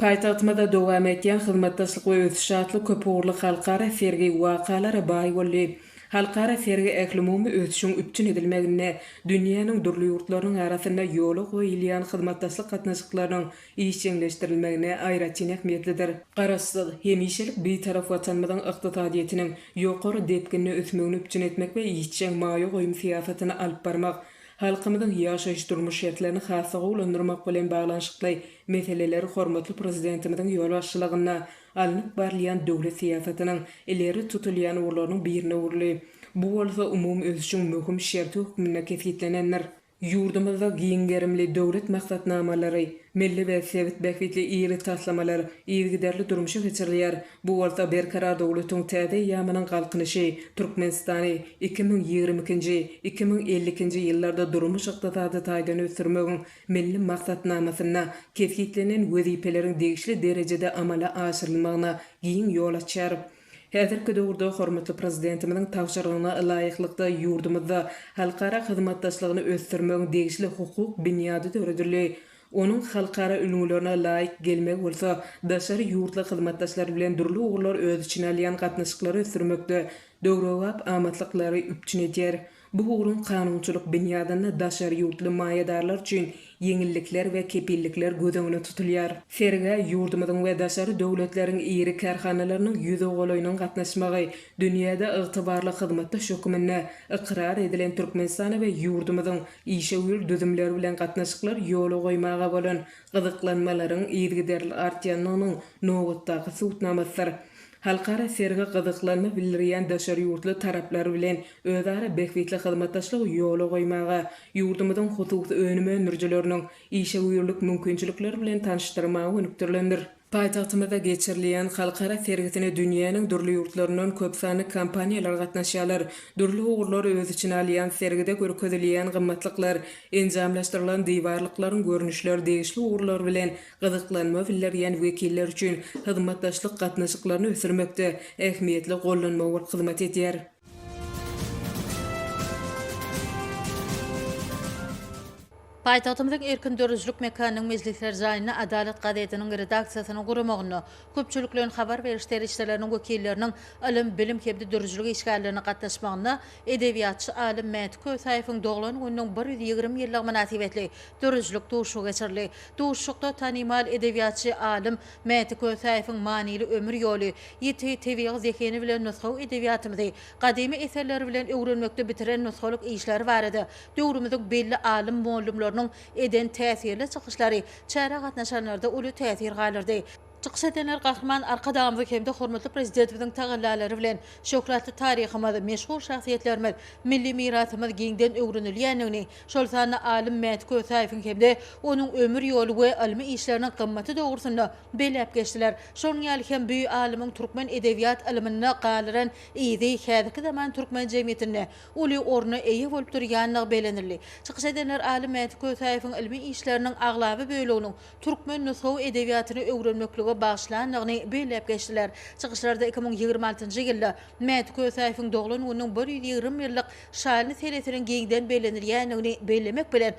Paýtagtymyzda dowam etýän Hyzmatdaşlyk we ösüş atly köpugurly halkara sergi wakalara baý boldy. Halkara sergi ählumumy ösüşiň üpjün edilmeginde dünýäniň dürli ýurtlarynyň arasynda ýola goýulýan hyzmatdaşlyk gatnaşyklarynyň işjeňleşdirilmegine aýratyn ähmiýetlidir. Garaşsyz, hemişelik Bitarap Watanymyzyň ykdysadyýetiniň ýokary depginde ösmegini üpjün etmek we işjeň maýa goýum syýasatyny alyp barmak, halkymyzyň ýaşaýyş-durmuş şertlerini has-da gowulandyrmak bilen baglanyşykly meseleler hormatly Prezidentimiziň ýolbaşçylygynda alnyp barylýan döwlet syýasatynyň ileri tutulýan ugurlarynyň birine öwrüldi. Bu bolsa umumy ösüşiň möhüm şerti hökmünde kesgitlenendir. Ýurdumyzda giň gerimli döwlet maksatnamalary, milli we sebit bähbitli iri taslamalar yzygiderli durmuşa geçirilýär. Bu bolsa Berkarar döwletiň täze eýýamynyň Galkynyşy Türkmenistany 2022-nji, 2052-nji ýyllarda durmuş-ykdysady taýdan ösdürmegiň Milli maksatnamasynda kesgitlenen wezipeleriň degişli derejede amala aşyrylmagyna giň ýol açýar. Häzirki döwürde hormatly Prezidentimiziň tabşyrygyna laýyklykda ýurdumyzda halkara hyzmatdaşlygyny ösdürmegiň degişli hukuk binýady döredildi. Onuň halkara ülňülerine laýyk gelmegi bolsa daşary ýurtly hyzmatdaşlar bilen dürli ugurlary öz içine alýan gatnaşyklary ösdürmekde döwrebap amatlyklary üpjün edýär. Bu ugruň kanunçylyk binýadynda daşary ýurtly maýadarlar üçin ýeňillikler we kepillikler göz öňünde tutulýar. Sergä ýurdumyzyň we daşary döwletleriň iri kärhanalarynyň ýüze golaýynyň gatnaşmagy dünýäde ygtybarly hyzmatdaş hökmünde ykrar edilen Türkmenistana we ýurdumyzyň işewür düzümleri bilen gatnaşyklar ýola goýmaga bolan gyzyklanmalaryň yzygiderli artýandygynyň nobatdaky subutnamasydyr. Halkara sergä gyzyklanma bildirýän daşary ýurtly taraplar bilen özara bähbitli hyzmatdaşlygy ýola goýmaga, ýurdumyzyň hususy önüm öndürijileriniň işewürlik mümkinçilikleri bilen tanyşdyrmaga gönükdirilendir. Paýtagtymyzda geçirilýän halkara sergisine dünýäniň dürli ýurtlaryndan köp sanly kompaniýalar gatnaşýarlar. Dürli ugurlary öz içine alýan sergide görkezilýän gymmatlyklar, enjamlaşdyrylan diwarlyklaryň görnüşleri degişli ugurlar bilen gyzyklanma bildirýän wekiller üçin hyzmatdaşlyk gatnaşyklaryny ösdürmekde ähmiýetli gollanma bolup hyzmat edýär. Paýtagtymyzyň Erkin döredijilik mekanynyň mejlisler jaýynda Adalat gazetiniň redaksiýasynyň guramagynda köpçülikleýin habar beriş serişdeleriniň wekilleriniň, ylym, bilim hem-de döredijilik işgärleriniň gatnaşmagynda edebiýatçy alym Mäti Kösäýewiň doglan gününiň 120 ýyllygy mynasybetli döredijilik duşuşygy geçirildi. Duşuşykda tanymal edebiýatçy alym Mäti Kösäýewiň manyly ömür ýoly, ýiti tebigy zehini bilen nusgawy edebiýatymyzy gadymy eserleri bilen öwrenmekde bitiren nusgalyk işleri barada döwrümiziň belli alym-mollumlarynyň eden täsirli çykyşlary çärä gatnaşanlarda uly täsir galdyrdy. Çykyş edenler Gahryman Arkadagymyzyň hem-de hormatly Prezidentimiziň tagallalary bilen şöhratly taryhymyz, meşhur şahsyýetlerimiz, milli mirasymyz giňden öwrenilýändigini, şol sanda alym Mäti Kösäýewiň hem-de onuň ömür ýoly we ylmy işleriniň gymmaty dogrusynda belläp geçdiler. Şonuň ýaly hem bu alymyň türkmen edebiýat ylmynda galdyran yzy häzirki zaman türkmen jemgyýetinde uly orna eýe bolup durýandygy bellenildi. Çykyş edenler alym Mäti Kösäýewiň ylmy işleriniň aglaba böleginiň türkmen nusgawy edebiýatyny öwrenmeklige bagyşlandygyny belläp geçdiler. Çykyşlarda 2026-njy ýylda Mäti Kösäýewiň doglan gününiň 120 ýyllyk şanly senesiniň giňden bellenilýändigini bellemek bilen,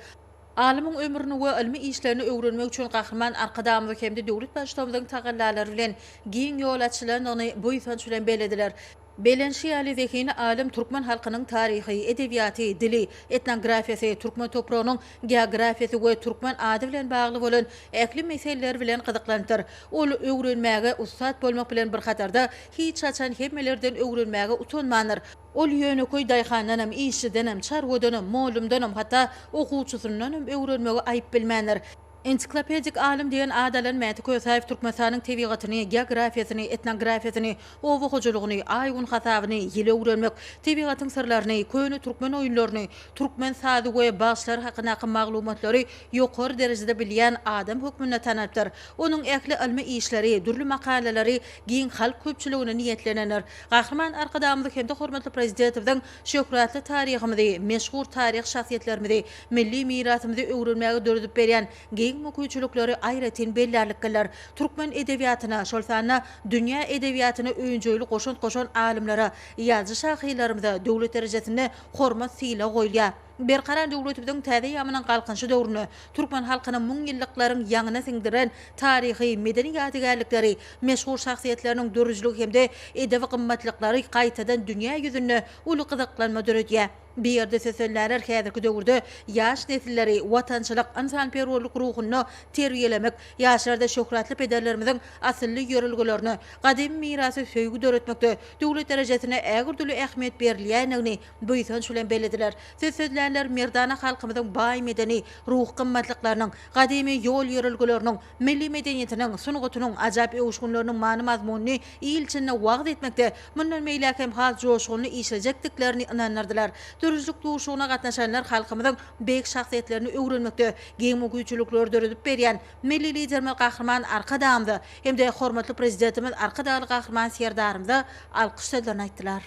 alymyň ömrüni we ylmy işlerini öwrenmek üçin Gahryman Arkadagymyzyň hem-de döwlet Baştutanymyzyň tagallalary bilen giň ýol açylandygyny buýsanç bilen bellediler. Bellenişi ýaly, zehinli alym türkmen halkynyň taryhy, edebiýaty, dili, etnografiýasy, türkmen topragynyň geografiýasy we türkmen ady bilen bagly bolan ähli meseleler bilen gyzyklanypdyr. Ol öwrenmäge ussat bolmak bilen bir hatarda, hiç haçan hemmelerden öwrenmäge utanmandyr. Ol ýönekeý daýhandanam, işçidenem, çarwadanam, mollumdanam, hatda okuwçysyndanam öwrenmegi aýyp bilmändir. Ensiklopedik alym diýen at alan Mäti Kösäýew Türkmenistanyň tebigatyny, geografiýasyny, etnografiýasyny, oba hojalygyny, aý-gün hasabyny, ýyly öwrenmek, tebigatyň syrlaryny, köne türkmen oýunlaryny, türkmen sazy we bagşylary hakyndaky maglumatlary ýokary derejede bilýän adam hökmünde tanalypdyr. Onuň ähli ylmy işleri, dürli makalalary giň halk köpçüligine niýetlenendir. Gahryman Arkadagymyzyň hem-de hormatly Prezidentimiziň şöhratly taryhymyzy, meşhur taryhy şahsyýetlerimizi, milli mirasymyzy öwrenmäge döredip berýän giň mümkinçilikleri aýratyn bellärliklidir. Türkmen edebiýatyna, şol sanda dünýä edebiýatyna önjeýli goşant goşan alymlara, ýazyjy-şahyrlarymyza döwlet derejesinde hormat-sylag goýulýar. Berkarar döwletimiziň täze eýýamynyň Galkynyşy döwründe türkmen halkynyň müňýyllyklaryň ýaňyna siňdiren taryhy, medeni ýadygärlikleri, meşhur şahsyýetleriniň döredijiligi hem-de edebi gymmatlyklary gaýtadan dünýä ýüzünde uly gyzyklanma döredýär. Bu ýerde söz sözlänler häzirki döwürde ýaş nesilleri watançylyk, ynsanperwerlik ruhunda terbiýelemek, ýaşlarda şöhratly pederlerimiziň asylly ýörelgelerine, gadymy mirasa söýgi döretmekde döwlet derejesinde ägirt uly ähmiýet berilýändigini buýsanç bilen bellediler. Söz sözlänler merdana halkymyzyň baý medeni, ruhy gymmatlyklarynyň, gadymy ýol-ýörelgeleriniň, milli medeniýetiniň, sungatynyň ajap öwüşginleriniň many-mazmunyny il içinde wagyz etmekde mundan beýläk hem has joşgunly işlejekdiklerini ynandyrdylar. Döredijilik duşuşygyna gatnaşanlar halkymyzyň beýik şahsyýetlerini öwrenmekde giň mümkinçilikleri döredip berýän Milli Liderimiz Gahryman Arkadagymyza hem-de hormatly Prezidentimiz Arkadagly Gahryman Serdarymyza alkyş sözlerini aýtdylar.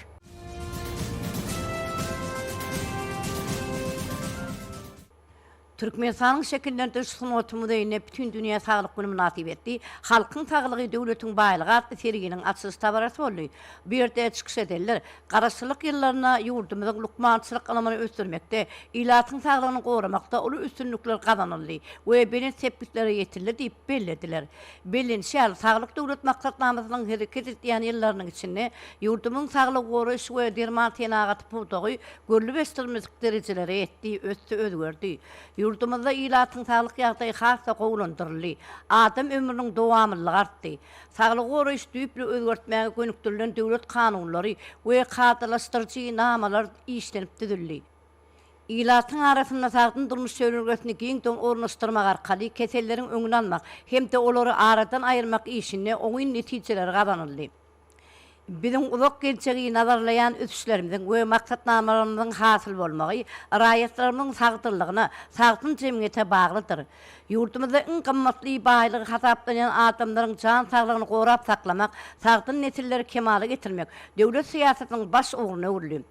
Türkmenistanyň şekillendiriş sungaty muzeýinde Bütindünýä saglyk güni mynasybetli Halkyň saglygy, döwletiň baýlygy atly serginiň açylyş dabarasy boldy. Bu ýerde çykyş edenler Garaşsyzlyk ýyllarynda ýurdumyzyň lukmançylyk ylmyny ösdürmekde, ilatyň saglygyny goramakda uly üstünlikler gazanyldy we belent sepgitlere ýetildi diýip bellediler. Bellenişi ýaly, Saglyk Döwlet maksatnamasynyň hereket edýän ýyllarynyň içinde ýurdumyzyň saglygy goraýyş we derman senagaty pudagy görlüp-eşidilmedik derejelere ýetdi, ösdi, özgerdi. Ýurdumyzda ilatyň saglyk ýagdaýy has-da gowulandyryldy, adam ömrüniň dowamlylygy artdy. Saglygy goraýyş düýpli özgertmäge gönükdirilen döwlet kanunlary we kadalaşdyryjy namalar işlenip düzüldi. Ilatyň arasynda sagdyn durmuş ýörelgesini giňden ornaşdyrmak arkaly keselleriň öňüni almak hem-de olary aradan aýyrmak işinde oňyn netijeler gazanyldy. Biziň uzak geljegi nazarlaýan ösüşlerimiziň we maksatnamalarymyzyň hasyl bolmagy raýatlarymyzyň sagdynlygyna, sagdyn jemgyýete baglydyr. Ýurdumyzda iň gymmatly baýlygy hasaplanýan adamlaryň jan saglygyny gorap saklamak, sagdyn nesilleri kemala getirmek döwlet syýasatynyň baş ugruna öwrüldi.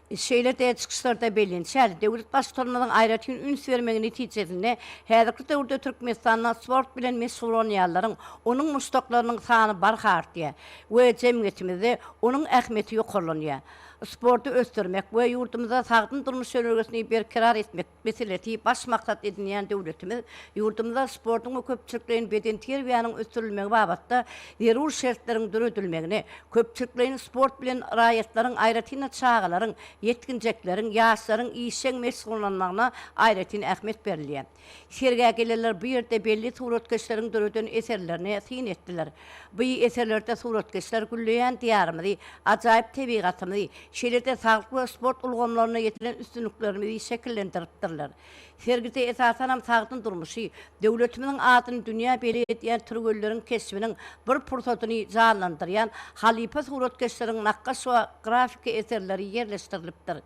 Şeýle-de çykyşlarda bellenişi ýaly, döwlet Baştutanymyzyň aýratyn üns bermegi netijesinde häzirki döwürde Türkmenistanda sport bilen meşgullanýanlaryň, onuň muşdaklarynyň sany barha artýar we jemgyýetimizde onuň ähmiýeti ýokarlanýar. Sporty ösdürmek we ýurdumyzda sagdyn durmuş ýörelgesini berkarar etmek meselesi baş maksat edinýän döwletimiz ýurdumyzda sportuň we köpçülikleýin bedenterbiýäniň ösdürilmegi babatda zerur şertleriň döredilmegine, köpçülikleýin sport bilen raýatlaryň, aýratyn-da çagalaryň, ýetginjekleriň, ýaşlaryň işjeň meşgullanmagyna aýratyn ähmiýet berilýär. Sergä gelenler bu ýerde belli suratkeşleriň döreden eserlerine syn etdiler. Bu eserlerde suratkeşler gülleýän Diýarymyzy, ajaýyp tebigatymyzy, şeýle-de saglyk we sport ulgamlarynda ýetilen üstünliklerimizi şekillendiripdirler. Sergide esasanam sagdyn durmuşy, döwletimiziň adyny dünýä belli edýän türgenleriň keşbiniň bir pursadyny janlandyrýan halypa suratkeşleriň nakgaş we grafiki eserleri ýerleşdirilipdir.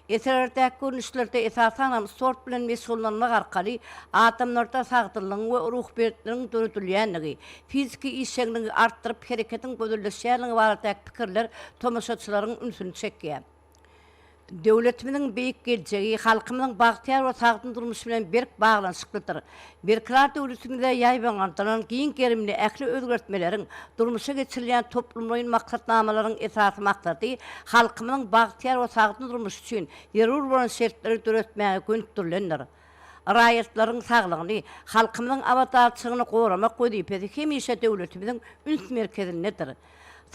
Eserlerdäki görnüşlerde esasanam sport bilen meşgullanmak arkaly adamlarda sagdynlygyň we ruhubelentligiň döredilýändigi, fiziki işjeňligi artdyryp hereketiň gözelleşýänligi baradaky pikirler tomaşaçylaryň ünsüni çekýär. Döwletimiziň beýik geljegi halkymyzyň bagtyýar we sagdyn durmuşy bilen berk baglanyşyklydyr. Berkarar döwletimizde ýaýbaňlandyrylan giň gerimli ähli özgertmeleriň, durmuşa geçirilýän toplumlaýyn maksatnamalaryň esasy maksady halkymyzyň bagtyýar we sagdyn durmuşy üçin zerur bolan şertleri döretmäge gönükdirilendir. Raýatlaryň saglygyny, halkymyzyň abadançylygyny goramak wezipesi hemişe döwletimiziň üns merkezindedir.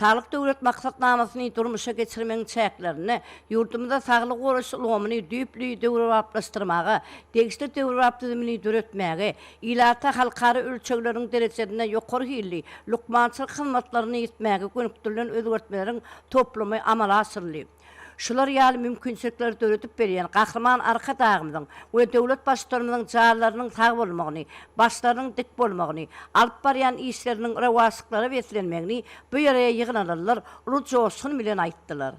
Saglyk Döwlet maksatnamasyny durmuşa geçirmegiň çäklerinde ýurdumyzda saglygy goraýyş ulgamyny düýpli döwrebaplaşdyrmaga, degişli döwrebap düzümini döretmäge, ilata halkara ölçegleriniň derejesinde ýokary hilli lukmançylyk hyzmatlaryny ýetmäge gönükdirilen özgertmeleriň toplumy amala aşyryldy. Şular ýaly mümkinçilikleri döredip berýän Gahryman Arkadagymyzyň we döwlet Baştutanymyzyň janlarynyň sag bolmagyny, başlarynyň dik bolmagyny, alyp barýan işleriniň rowaçlyklara beslenmegini bu ýere ýygnalanlar uly joşgun bilen aýtdylar.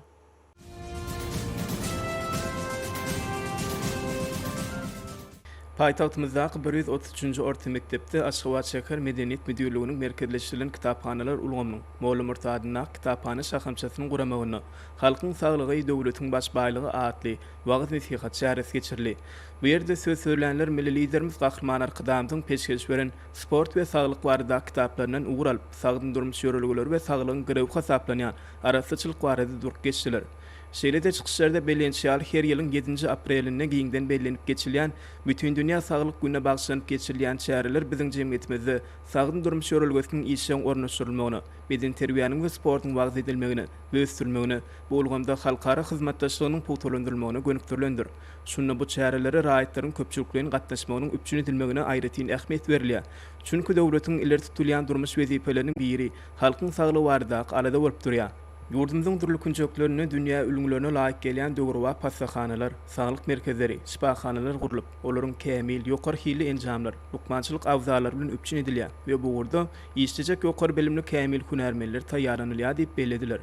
Paýtagtymyzdaky 133-nji orta mekdepde Aşgabat şäher Medeniýet müdirliginiň merkezleşdirilen kitaphanalar ulgamynyň Molla Murty adyndaky kitaphana şahamçasynyň guramagynda Halkyň saglygy, döwletiň baş baýlygy atly wagyz-nesihat çäresi geçirildi. Bu ýerde söz sözlänler Milli Liderimiz Gahryman Arkadagymyzyň peşgeş beren sport we saglyk baradaky kitaplaryndan ugur alyp, sagdyn durmuş ýörelgeleri we saglygyň girewi hasaplanýan arassaçylyk barada durup geçdiler. Şeýle-de çykyşlarda bellenişi ýaly, her ýylyň ýedinji aprelinde giňden bellenip geçilýän Bütindünýä saglyk gününe bagyşlanyp geçirilýän çäreler biziň jemgyýetimizde sagdyn durmuş ýörelgesiniň işjeň ornaşdyrylmagyna, bedenterbiýäniň we sportuň wagyz edilmegine we ösdürilmegine, bu ulgamda halkara hyzmatdaşlygynyň pugtalandyrylmagyna gönükdirilendir. Şunda bu çärelere raýatlaryň köpçülikleýin gatnaşmagynyň üpjün edilmegine aýratyn ähmiýet berilýär. Çünki döwletiň ileri tutulýan durmuş wezipeleriniň biri halkyň saglygy baradaky alada bolup durýar. Ýurdumyzyň dürli künjeklerinde dünýä ülňülerine laýyk gelýän döwrebap hassahanalar, saglyk merkezleri, şypahanalar gurlup, olaryň kämil, ýokary hilli enjamlar, lukmançylyk abzallary bilen üpjün edilýär we bu ugurda işlejek ýokary bilimli kämil hünärmenler taýýarlanylýar diýip bellediler.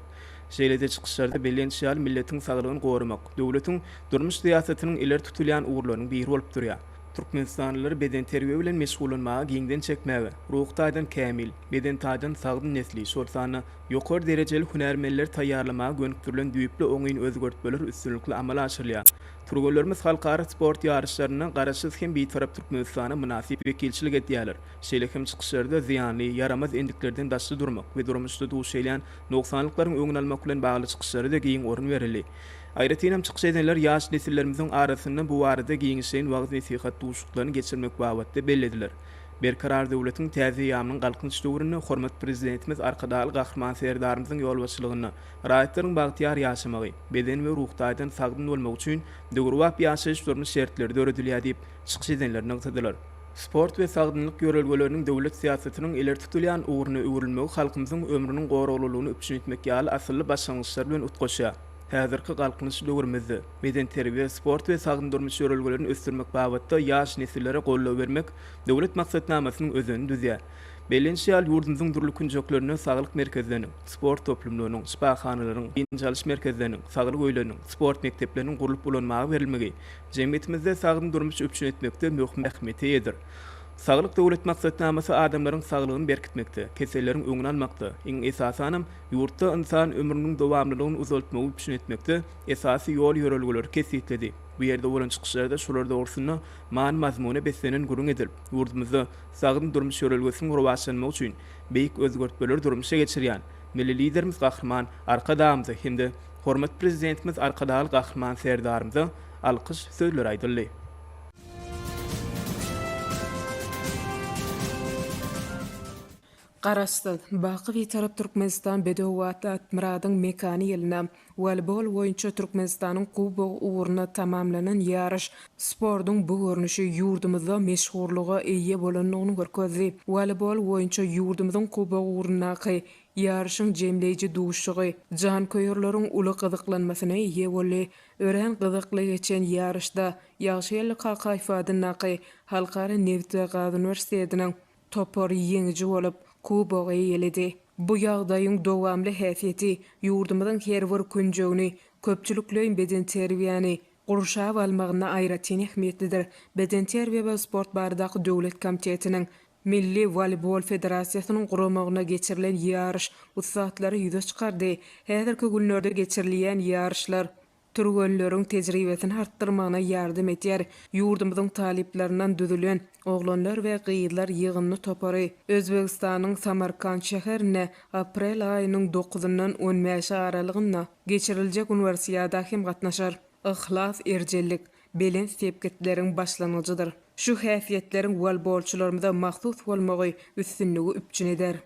Şeýle-de çykyşlarda bellenişi ýaly, milletiň saglygyny goramak, döwletiň durmuş syýasatynyň ileri tutulýan ugurlarynyň biri bolup durýar. Türkmenistanlylary bedenterbiýe bilen meşgullanmaga giňden çekmäge, ruhy taýdan kämil, beden taýdan sagdyn nesli, şol sanda ýokary derejeli hünärmenleri taýýarlamaga gönükdirilen düýpli oňyn özgertmeler üstünlikli amala aşyrylýar. Türgenlerimiz halkara sport ýaryşlarynda Garaşsyz hem Bitarap Türkmenistana mynasyp wekilçilik edýärler. Şeýle hem çykyşlarda zyýanly, ýaramaz endiklerden daşda durmak we durmuşda duş gelýän nogsanlyklaryň öňüni almak bilen bagly çykyşlara-da giň orun berildi. Aýratynam çykyş edenler ýaş nesillerimiziň arasynda bu barada giňişleýin wagyz-nesihat duşuşyklaryny geçirmek babatda bellediler. Berkarar döwletiň täze eýýamynyň Galkynyş döwründe hormatly Prezidentimiz Arkadagly Gahryman Serdarymyzyň ýolbaşçylygynda raýatlaryň bagtyýar ýaşamagy, beden we ruhy taýdan sagdyn bolmagy üçin döwrebap ýaşaýyş-durmuş şertleri döredilýär diýip, çykyş edenler nygtadylar. Sport we sagdynlyk ýörelgeleriniň döwlet syýasatynyň ileri tutulýan ugruna öwrülmegi halkymyzyň ömrüniň goraglylygyny üpjün etmek ýaly asylly başlangyçlar bilen utgaşýar. Häzirki Galkynyş döwrümizde bedenterbiýe, sport we sagdyn durmuş ýörelgelerini ösdürmek babatda ýaş nesillere goldaw bermek döwlet maksatnamasynyň özenini düzýär. Bellenişi ýaly, ýurdumyzyň dürli künjeklerinde saglyk merkezleriniň, sport toplumlarynyň, şypahanalaryň, dynç alyş merkezleriniň, saglyk öýleriniň, sport mekdepleriniň gurlup ulanmaga berilmegi jemgyýetimizde sagdyn durmuş üpjün etmekde möhüm ähmiýete eýedir. Saglyk Döwlet maksatnamasy adamlaryň saglygyny berkitmekde, keselleriň öňüni almakda, iň esasanam, ýurtda ynsan ömrüniň dowamlylygyny uzaltmagy üpjün etmekde esasy ýol-ýörelgeleri kesgitledi. Bu ýerde bolan çykyşlarda şolar dogrusynda many-mazmuna beslenen gürrüň edilip, ýurdumyzda sagdyn durmuş ýörelgesiniň rowaçlanmagy üçin beýik özgertmeleri durmuşa geçirýän Milli Liderimiz Gahryman Arkadagymyza hem-de hormatly Prezidentimiz Arkadagly Gahryman Serdarymyza alkyş sözleri aýdyldy. Garaşsyz, baky Bitarap Türkmenistan bedew atly Atmyradyň mekany ýylynda woleýbol boýunça Türkmenistanyň Kubogy ugrunda tamamlanan ýaryş sportuň bu görnüşi ýurdumyzda meşhurlyga eýe bolandygyny görkezdi. Woleýbol boýunça ýurdumyzyň Kubogy ugrundaky ýaryşyň jemleýji duşuşygy janköýerleriň uly gyzyklanmasyna eýe boldy. Örän gyzykly geçen ýaryşda Ýagşygeldi Kakaýew adyndaky Halkara nebit we gaz uniwersitetiniň Topar ýeňiji bolup, kubogy eýeledi. Bu ýagdaýyň dowamly häsiýeti ýurdumyzyň her bir künjegini köpçülikleýin bedenterbiýäni gurşap almagynda aýratyn ähmiýetlidir. Bedenterbiýe we sport baradaky döwlet komitetiniň, Milli woleýbol federasiýasynyň guramagynda geçirilen ýaryş ussatlary ýüze çykardy. Häzirki günlerde geçirilýän ýaryşlar türgenleriň tejribesini artdyrmagyna ýardam edýär. Ýurdumyzyň talyplaryndan düzülen oglanlar we gyzlar ýygyndy topary Özbegistanyň Samarkant şäherinde aprel aýynyň dokuzyndan on bäşi aralygynda geçiriljek Uniwersiada hem gatnaşar. Yhlas, erjellik, belent sepgitleriň başlangyjydyr. Şu häsiýetleriň wolbolçylarymyza mahsus bolmagy üstünligi üpjün eder.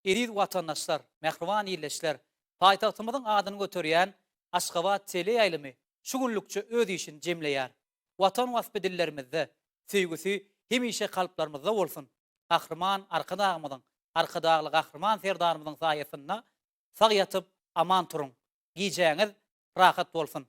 Eziz watandaşlar, mähriban ildeşler, paýtagtymyzyň adyny göterýän Aşgabat teleýaýlymy şu günlükçe öz işini jemleýär. Watan waspy dillerimizde, söýgüsi hemişe kalplarymyzda bolsun! Gahryman Arkadagymyzyň, Arkadagly Gahryman Serdarymyzyň saýasynda sag ýatyp, aman turuň! Gijäňiz rahat bolsun!